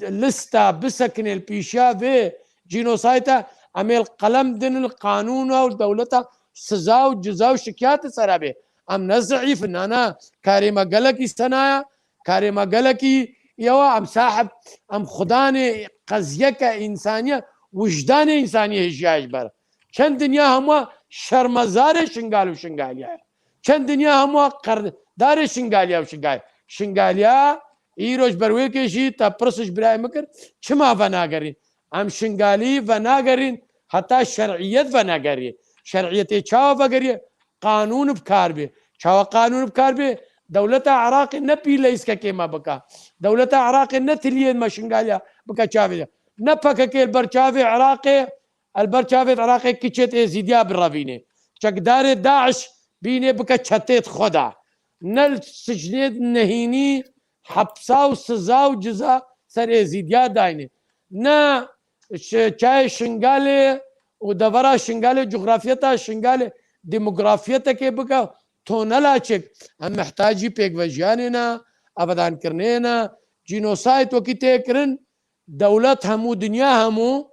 Lista bisekinê li pêşiya vê cînosayda, em ê li qelem din li qanûna û dewleta siza û ciza û şikiyatê sera bê. Em ne zeîf in, na, na, karê me gelekî senaya, karê me gelekî yewa, em sahib, em xudanê qeziyeke însanî ye, wijdanê însanî hêjiya ji ber. Çend dinya hemû şermezarê Şingal û Şingaliya ye. Çend dinya hemû qerdarê Şingaliya û Şingal-, Şingaliya Îro ji ber wê kê jî te pirs ji birayê min kir, çima venagerîn? Em Şingalî venagerîn, heta şer'iyet venegerî. Şer'iyetê çawa vegeriye? Qanûn bi kar bê. Çawa qanûn bi kar bê? Dewleta Iraqê ne pîleyskekê me bike. Dewleta Iraqê ne tiliyên me Şingaliya bike çavê de. Ne P K K li ber çavê Iraqê, li ber çavê Iraqê kiçêt Êzîdiya birevînê. Çekdarê DAIŞ bînê bike çetêt xwe de. Ne li sicnêt nehînî hepsa û siza û ciza ser Êzîdiya dayne. Ne ş-, çayê Şingalê û devera Şingalê, cografiyeta Şingalê, demografiyeteke bike, tonela çek. Em mihtacî pêkvejiyanê ne, avedankirinê ne, cînosayd wekî tê kirin, dewlet hemû, dinya hemû,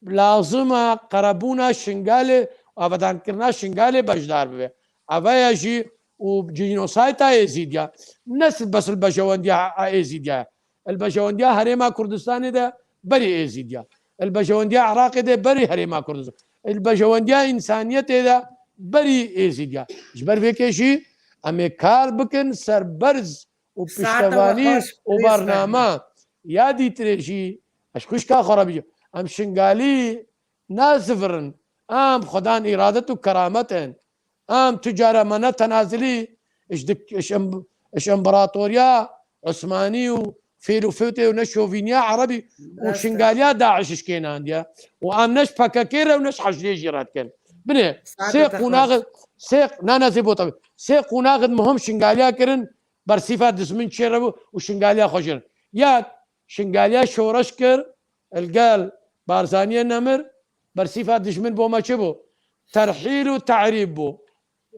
lazim e qerebûna Şingalê, avadankirina Şingalê beşdar bibe. Eveya jî û cînosayta Êzîdiya, ne bes li bejewendiya Êzîdiya, li bejewendiya Herêma Kurdistanê de berî Êzîdiya, li bejewendiya Iraqê de berî Herêma Kurdistan, li bejewendiya însaniyetê de berî Êzîdiya. Ji ber vê kê jî em ê kar bikin ser berz û piştevanî û bername ya dîtirê jî, ez xwişka xwe re bijî. Em Şingalî nazivirin. Em xwedan îradet û keramet in. Em tu cara me ne tenazilî, ji dik-, ji im-, ji împaratoriya Osmanî û fêl û fewtê û ne şovîniya Erebî û Şingaliya DAIŞ ji kênandiye. Û em ne ji P K K re û ne ji Heşdê jî re dikin. Binê, sê qonaxê, sê, na, na, zê bota. Sê qonaxê muhim Şingaliya kirin, bersîfa dijmin çê re bû û Şingaliya xwe jî. Ya Şingaliya şoreş kir, li gel Barzaniyê nemir, bersîfa dijmin bo me çi bû? Terhîl û te'rîb bû.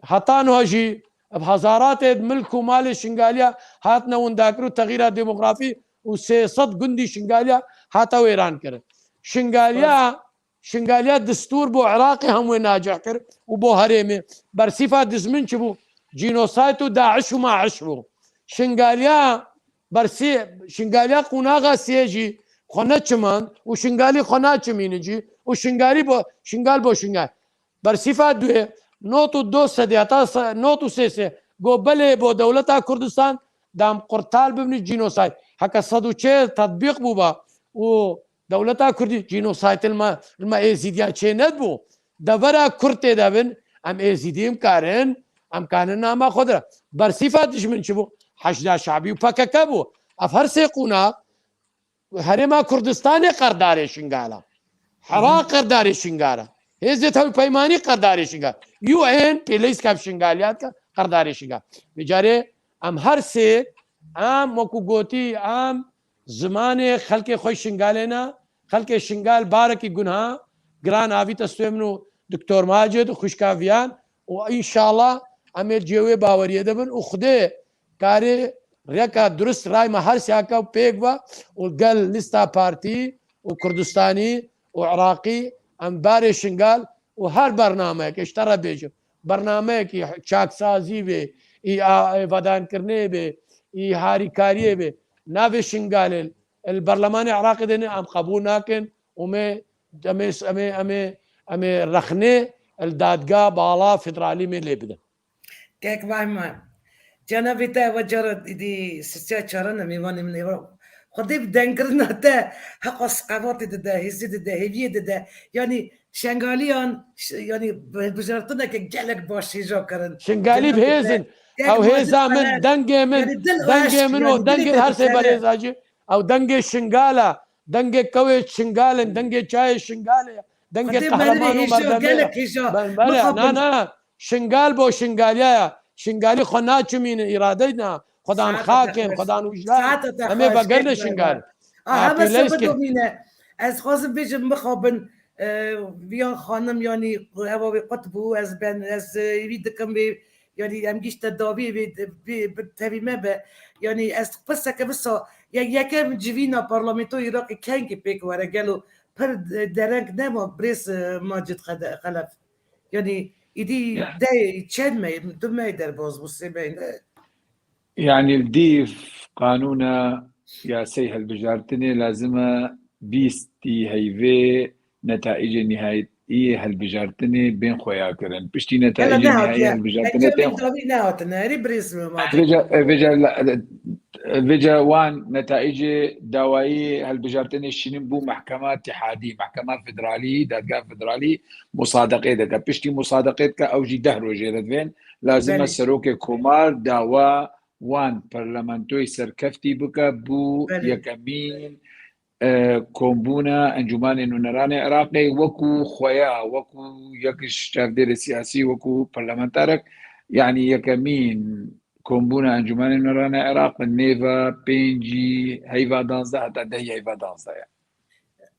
Heta niha jî bi hezaratê milk û malê Şingaliya hatine windakir û texîra demografî û sê sed gundî Şingaliya hate wêran kirin. Şingaliya Şingaliya distûr bo Iraqê hemû nacih kir û bo herêmê. Bersîfa dijmin çi bû? Cînosayd û DAIŞ û MAIŞ bû. Şingaliya bersî-, Şingaliya qonaxa sê jî xwe neçimand û Şingalî xwe naçimînin jî û Şingalî bo, Şingal bo Şingal. Bersîfa duê, not û do sedî heta se-, not û sê sê go belê bo dewleta Kurdistan dam qurtal bibin cînosayd. Heke sed û çê tetbîq bûba û dewleta Kurdî cînosayd li me, li me Êzîdiyan çê nedibû. Devera Kurd tê de bin, em Êzîdî em karin, em karin nama xwe de. Bersîfa dijmin çi bû? Heşda Şabî û P K K bû. Ev her sê qûna Herêma Kurdistanê qerdarê Şingala. Iraq qerdarê Şingala. Hêzê Hevpeymanî qerdarê Şingal. U N pêleyska bi Şingaliya dike qerdarê Şingal. Vê carê em her sê, em wekû gotî, em zimanê xelkê xwe Şingalê ne, xelkê Şingal barekî gunha, giran avîte stûyê min û Doktor Macid û xwişka Viyan û înşallah em ê cihê wê baweriyê de bin û Xwedê karê rêka durist ray me her siyaka pêk ve û gel lîsta partî û Kurdistanî û Iraqî em barê Şingal û her bernameyek, ji te re bêjim, bernameyekî çaksazî bê, î a-, ê vedankirinê bê, î harîkariyê bê, navê Şingalê li berlemanê Iraqê de ne, em qebûl nakin û me, em ê, em ê, em ê, em ê rexnê li dadga bala federalî me lê bidin. Kek Vayman. Cana vê te eva cara dî sisiya çaran e mêvanê min eva. Xwedê bi dengkirina te heqa siqevatê dide, hêzê dide, hêviyê dide. Yanî Şengaliyan, ş-, yanî bi-, bijartineke gelek baş hêja kirin. Şingalî bi hêz in. Ew hêza min, dengê min, dengê min û dengê her sê berêza jî. Ew dengê Şingala, dengê kewê Şingal in, dengê çayê Şingalê, dengê qehreman û merdemê. Gelek hêja. Bele, na, na. Şingal bo Şingaliya ya. Şingalî xwe naçimînin, îradeyna. Xwedan xakin, xwedan wijdan. Em ê vegerine Şingal. A, heme se bidomîne. Ez xwazim bêjim mixabin, e, viya xanim, yanî, ewa wê qut bû, ez ben, ez, e, wî dikim wê, yanî, em gîşte dawî wê, wê, wê tevî me be. Yanî, ez pirseke visa, ye-, yekem civîna parlamentoyê Iraqê kengî pêk were, gelo pir, e, dereng nema, birêz, e, Macid Xede-, Xelef? Yanî, îdî de çend mey, du mey derbas bû, sê mey ne? Yanî, li dîv qanûna yasayê hilbijartinê lazim e bîstî heyvê netaîcê nihayî yê hilbijartinê bên xweya kirin. Piştî netaîcê nihayî yê hilbijartinê tên xwe. Nehatine, herî birêz me ma. Vêca, vêca la, Vêca wan netayicê dawayî hilbijartinê şînin bû mehkema tihadî, mehkema federalî, dadgeha federalî musadeqê dike. Piştî musadeqê dike, ew jî deh rojê re divên. Lazim e Belê. serokê komar dawa wan parlamentoyê serkeftî bike bû Belê. yekemîn, e, kombûna Encûmanê Nûneranê Iraqê wekû xweya, wekû yek ji çavdêrê siyasî, wekû parlamenterek, yanî yekemîn kombûna Encûmanê Nûneranê Iraq nêva pêncî heyva danzdeh heta dehî heyva danzdeh ye.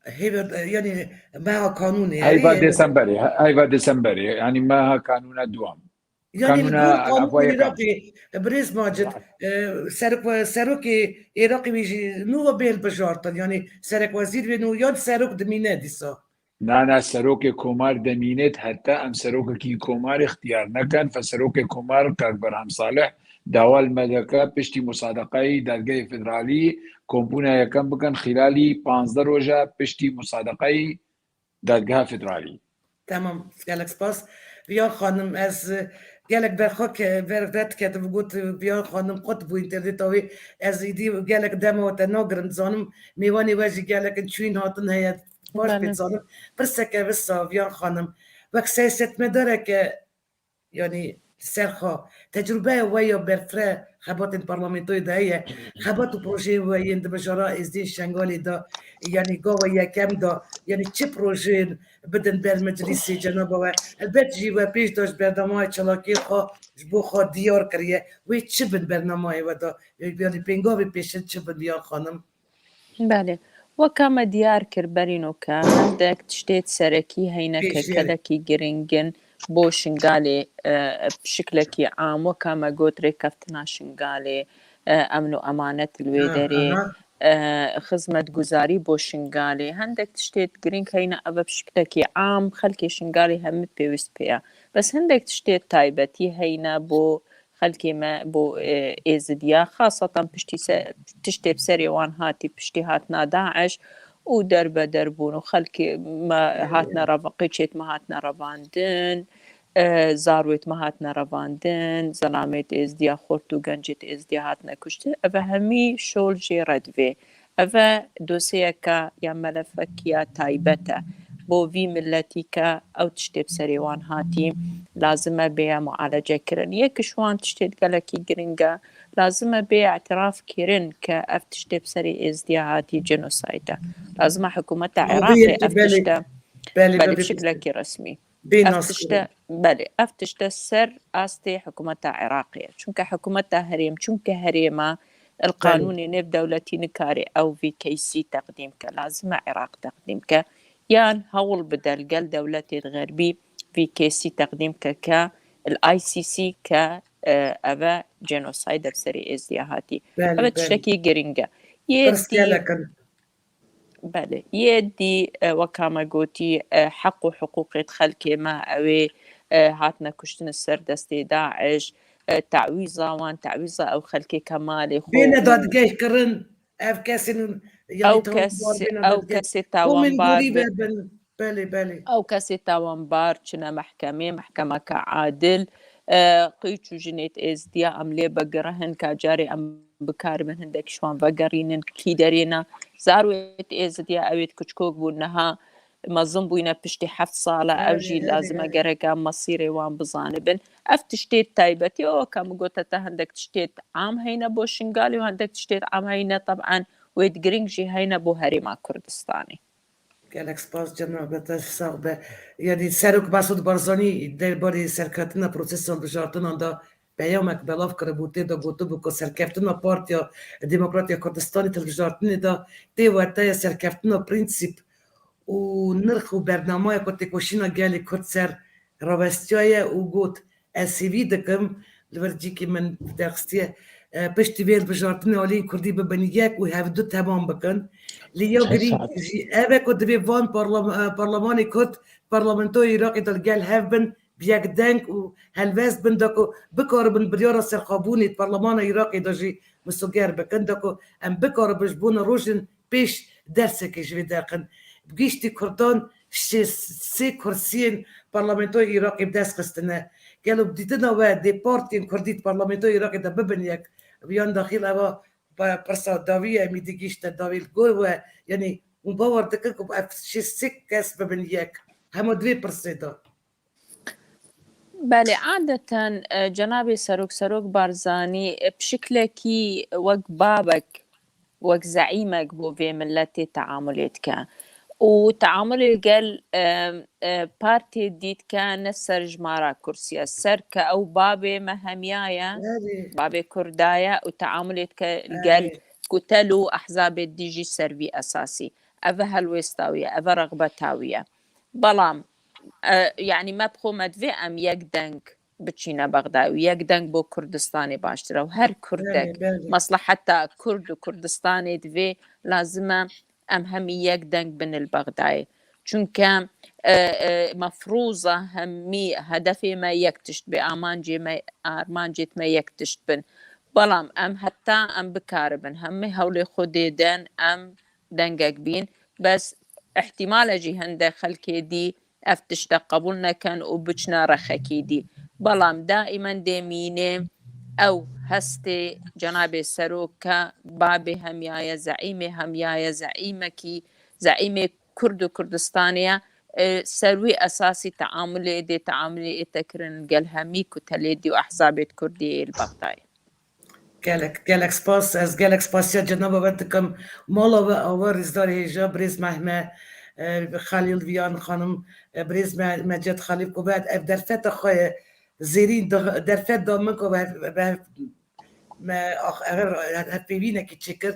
Heyva, yanî meha kanûnê, Heyva yanî Desemberê, he-, heyva Desemberê, yanî meha kanûna duwam. Yanî Kanûna li gor qanûnê Afayê Iraqê, birêz Macid, e, serok-, serokê Iraqê wî jî nû ve bê hilbijartin. Yanî serekwezîr wê nû yan serok dimîne dîsa? Na, na, serokê komar demînêt heta em serokekî komar îxtiyar nekin. Fe serokê komar Kak Berhem Salih dawa li me dike piştî musadeqeyî dadgehê federalî kombûna yekem bikin xîlalî panzdeh roja piştî musadeqeyî dadgeha federalî. Tamam, gelek spas. Viyan xanim, ez, e, gelek berxwe ke-, ber-, red ketim, got, e, Viyan xanim qut bû înterneta wê. Ez îdî gelek dema te nagirim, dizanim mêvanê we jî gelek in çûyîn hatin heye. Baş Belê. pê dizanim. Pirseke wisa, Viyan xanim. Wek siyasetmedareke, yanî li ser xwe, tecrûbeya we ya berfireh xebatên parlamentoyê de heye. Xebat û projeyên we yên di mijara êzdiyên Şengalê de, yanî gava yekem de, yanî çi projeyên bidin ber meclîsê cenaba we? Elbet jî we pêş de ji bernameyê çalakiyên xwe ji bo xwe diyar kiriye. Wê çi bin bernameyê we de? Yanî pêngavê pêşin çi bin Viyan xanim? Belê. Weka me diyar kir berîno ke hindek tiştêt serekî heyne ke Pêşiyarê. gelekî giring in bo Şingalê, e, bi şiklekî am, weka me got rêkeftina Şingalê, e, emn û emanet li wê Ha, derê, aha. e, xizmetguzarî bo Şingalê. Hindek tiştêt giring heyne, ev bi şiklekî am xelkê Şingalê hemî pêwîst pê ye. Bes hindek tiştê taybetî heyne bo xelkê me, bo, e, Êzidiya, xasatan piştî se-, tiştê bi serê wan hatî, piştî hatina DAIŞ û derbeder bûn û xelkê me hatine reva-, qîçêt me hatine revandin, e, zarwêt me hatine revandin, zelamêt Êzidiya, xort û gencêt Êzidiya hatine kuştin. Eve hemî şol jê re divê. Eve dosyeyeke ya melefek ya taybet e. Bo vî miletî ke ew tiştê bi serê wan hatî, lazim e bêye mualece kirin. Yek ji wan tiştê gelekî giring e, lazim e bêye îtiraf kirin ke ev tiştê bi serê Êzidiya hatî, jenosayt e. Lazim e hikûmeta Ama Iraqê vê yekê ev belê, tişte, belê, belê, belê, bi şiklekî resmî. Bê Ev nas tişte, kirin. belê, ev tişte ser astê hikûmeta Iraqê ye. Çunke hikûmeta herêm, çunke herêma li Belê. qanûnê nêvdewletî nikare ew vî keysî teqdîm ke. Lazim e Iraq teqdîm ke. Yan hewl bide li gel dewletên xerbî vî keysî teqdîm ke ke li I C C ke, e, eve jenosayde bi serê Êzidiya hatî. Belê, Eve belê. tiştekî giring e. Yê Pirs dî gelek in. Belê. Yê dî, e, weka me gotî, e, heq û hiqûqê xelkê me, ew ê, e, hatine kuştin li ser destê DAIŞ, e, tawîza wan, tawîza ew xelkê ke malê xwe Bêne û dadgeh kirin, ev kesên, yanî, Ew kes, tawanbar bêne ew dadgeh. kesê Komên tawanbar gorî bi ve bin. Belê, belê. Ew kesê tawanbar çine mehkemê, mehkemeke adil, e, qîç û jinêt Êzidiya em lê bigirihin, ka carê em bikaribin hindek ji wan vegerînin, kî derê ne. Zarwêt Êzidiya, ewêt kuçkok bûn, niha mezin bûyne piştî heft sal e, ew Erê, jî erê, lazim e erê. gerek em mesîrê wan bizanibin. Ev tiştê taybetî, o, weke min gote te, hindek tiştê am heyne bo Şingalê û hindek tiştê am heyne, teb'en wêt giring jî heyne bo Herêma Kurdistanê. Gelek spas, cenabê te sax be. Yanî Serok Mesûd Barzanî derbarê serkeftina prosesan bijartinan de peyamek belav kiribû, tê de gotibû ku serkeftina Partiya Demokrat ya Kurdistanê di hilbijartinê de tê weteye serkeftina prensîp û nirx û bernameya ku têkoşîna gelê Kurd ser rawestiyaye û got, Ez hêvî dikim, li vir cîkî min derxistiye, e, piştî vê hilbijartinê aliyên Kurdî bibin yek û hevdu temam bikin. Lê ya girîng jî ev e ku divê van parlam-, e, parlemanê Kurd, parlamentoya Iraqê de li gel hev bin, bi yek deng û helwest bin, da ku bikaribin biryara serxwebûnê di parlemana Iraqê de jî misoger bikin, da ku em bikaribin ji bona rojên pêş dersekê ji vê derxin. Bi giştî Kurdan şê-, sê kursiyên parlamentoya Iraqê bi dest xistine. Gelo bi dîtina we dê partiyên Kurdî di parlamentoya Iraqê de bibin yek? Yan daxil eva pa-, pirsa dawî ye, em ê digihîşte dawî li gor we. Yanî hûn bawer dikin ku ev şêst sê kes bibin yek. Hema di vê pirsê de. Belê, adeten, e, cenabê Serok, Serok Barzanî, e, bi şiklekî wek babek, wek zeîmek bo vê miletê teamulê dike. Û teamulê li gel, e, e, partê dî dike ne ser jimara kursiye, ser ke ew babê me hemiya ye, Belê. babê Kurda ye û teamulê dike li gel Belê. kutel û ehzabê dî jî ser vî esasî. Ev e helwêsta wî ye, ev e rexbeta wî ye. Belam, e, yanî me bi xwe me divê em yek deng biçîne Bexdayê û yek deng bo Kurdistanê baştir e û her Kurdek Belê, belê. mesleheta Kurd û Kurdistanê divê lazim e em hemî yek deng bin li Bexdayê. Çunke, e, e, mefrûza hemî hedefê me yek tişt bê, amancê me, armancêt me yek tişt bin. Belam em heta em bikaribin hemî hewlê xwe dê den em dengek bîn. Bes îhtîmal e jî hende xelkê dî ev tişte qebûl nekin û biçine rexekî dî. Belam daîmen dê mînê ew hestê cenabê Serok ke babê hemiya ye, zeîmê hemiya ye, zeîmekî, zeîmê Kurd û Kurdistanê ye. E, ser wî esasî teamulê dê teamulê ê te kirin gel hemî kutelê dî û ehzabê Kurdî yê li Bexdayê. Gelek, gelek spas. Ez gelek spasiya cenaba we dikim. Mala we ava, rêzdarê hêja, birêz Mehme, e, Xelîl Viyan xanim, e, birêz Me-, Meced Xelîl ku ve ev derfeta xwe ye. Zêrîn de-, derfet da min ku ve, ve me ax-, eger hevpeyvînekî çêkir.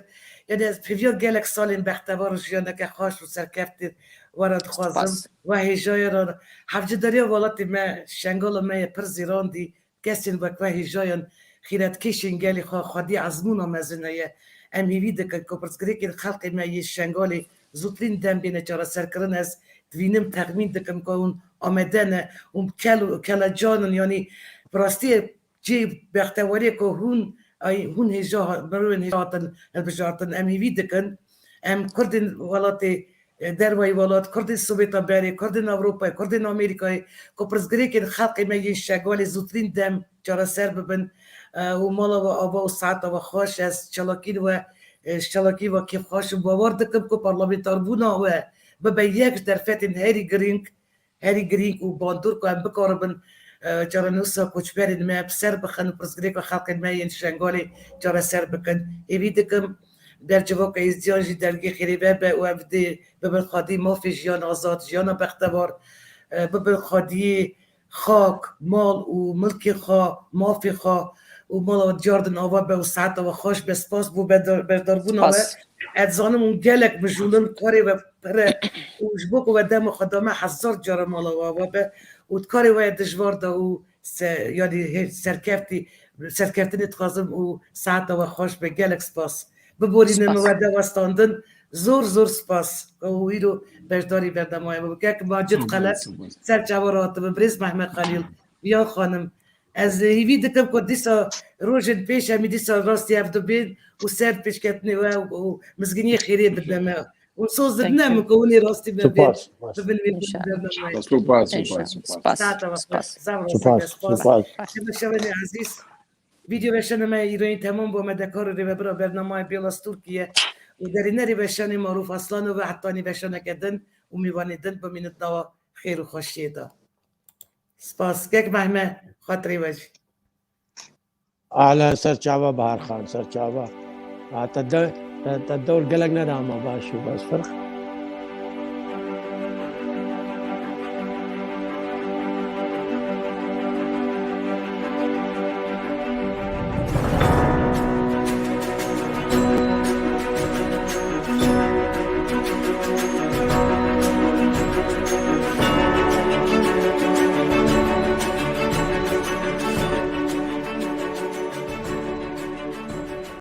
Yani ez pêviya gelek salên bextewar û jiyaneke xweş û serkeftî we re dixwazim. Spas. We hêjaya re hevcîdariya welatê me, Şengala me ye pir zêran dî. Kesên wek we hêjayan xîretkêşên gelê xwe, xwedî ezmûna mezin heye. Em hêvî dikin ku pirsgirêkên xelkê me yê Şengalê zûtirîn dem bêne çareserkirin. Ez dibînim, texmîn dikim ku hûn amade ne, hûn kel û kelecan in, yanî bi rastî cê bextewariyê ku hûn, ay, hûn hêja ha-, mirovên hêja hatin hilbijartin. Em hêvî dikin, em Kurdên welatê e, dervayî welat, Kurdên Sovêta berê, Kurdên Ewropayê, Kurdên Amerîkayê, ku pirsgirêkên xelkê me yên Şengalê zûtirîn dem çareser bibin, e, û mala we ava û saeta we xweş. Ez çalakî li we, e, çalakî we kêfxweş im. Bawer dikim ku parlamentarbûna we bibe yek ji derfetên herî girîng, herî girîng û bandor ku em bikaribin, e, çarenûsa koçberên me bi ser bixin û pirsgirêka xelkên me yên Şengalê çareser bikin. Hêvî dikim ber civaka êzdiyan jî dergê xêrê ve be û ev dê bibin xwedî mafê jiyan azad, jiyana bextewar, e, bibin xwediyê xak, mal û milkê xwe, mafê xwe û mala we diyar din ava be û saeta we xweş be. Spas bo bedar-, berdarbûna we. Spas. Ez dizanim hûn gelek mijûl in, karê we pir e û ji bo ku we dema xwe dame hezar cara mala we ava be û di karê we yê dijwar de û se-, yanî hê-, serkeftî, serkeftinê dixwazim û saeta we xweş be. Gelek spas. Biborînin min Spas. we de westandin. Zor zor spas. Ku hûn îro beşdarî berdema we bûn. Kek Macid Xelef, Spas. ser çawa re hatibin. Birêz Mehmet Xelîl, Viyan xanim. Ez hêvî dikim ku dîsa rojên pêş em ê dîsa rastî hev dibên û ser pêşketinê we û, û mizgîniyê xêrê bidine me. Hûn soz didine Thank you. min ku hûn ê rastî me bê, Spas, spas. bibin wê İnşallah. berdema we. Spas, spas, İnşallah. spas. Spas. Saeta we xweş. Spas. Sağ ol, Spas, spas. spas. Şev, şevanê ezîz. Vîdeo weşanê me îroyîn temam bû. Me dekar û rêvebira bernameyê Bêlas Tirkiye û derînerê weşanê Marûf Aslanov ve hetanî weşaneke din û mêvanê din bimînin di nava xêr û xweşiyê de. Spas. Kek Mehme, xatirê we jî. Ahlen, ser çava Bahar Xan, ser çava. Ha, te de-, te, te dor gelek neda ma baş û bas firq.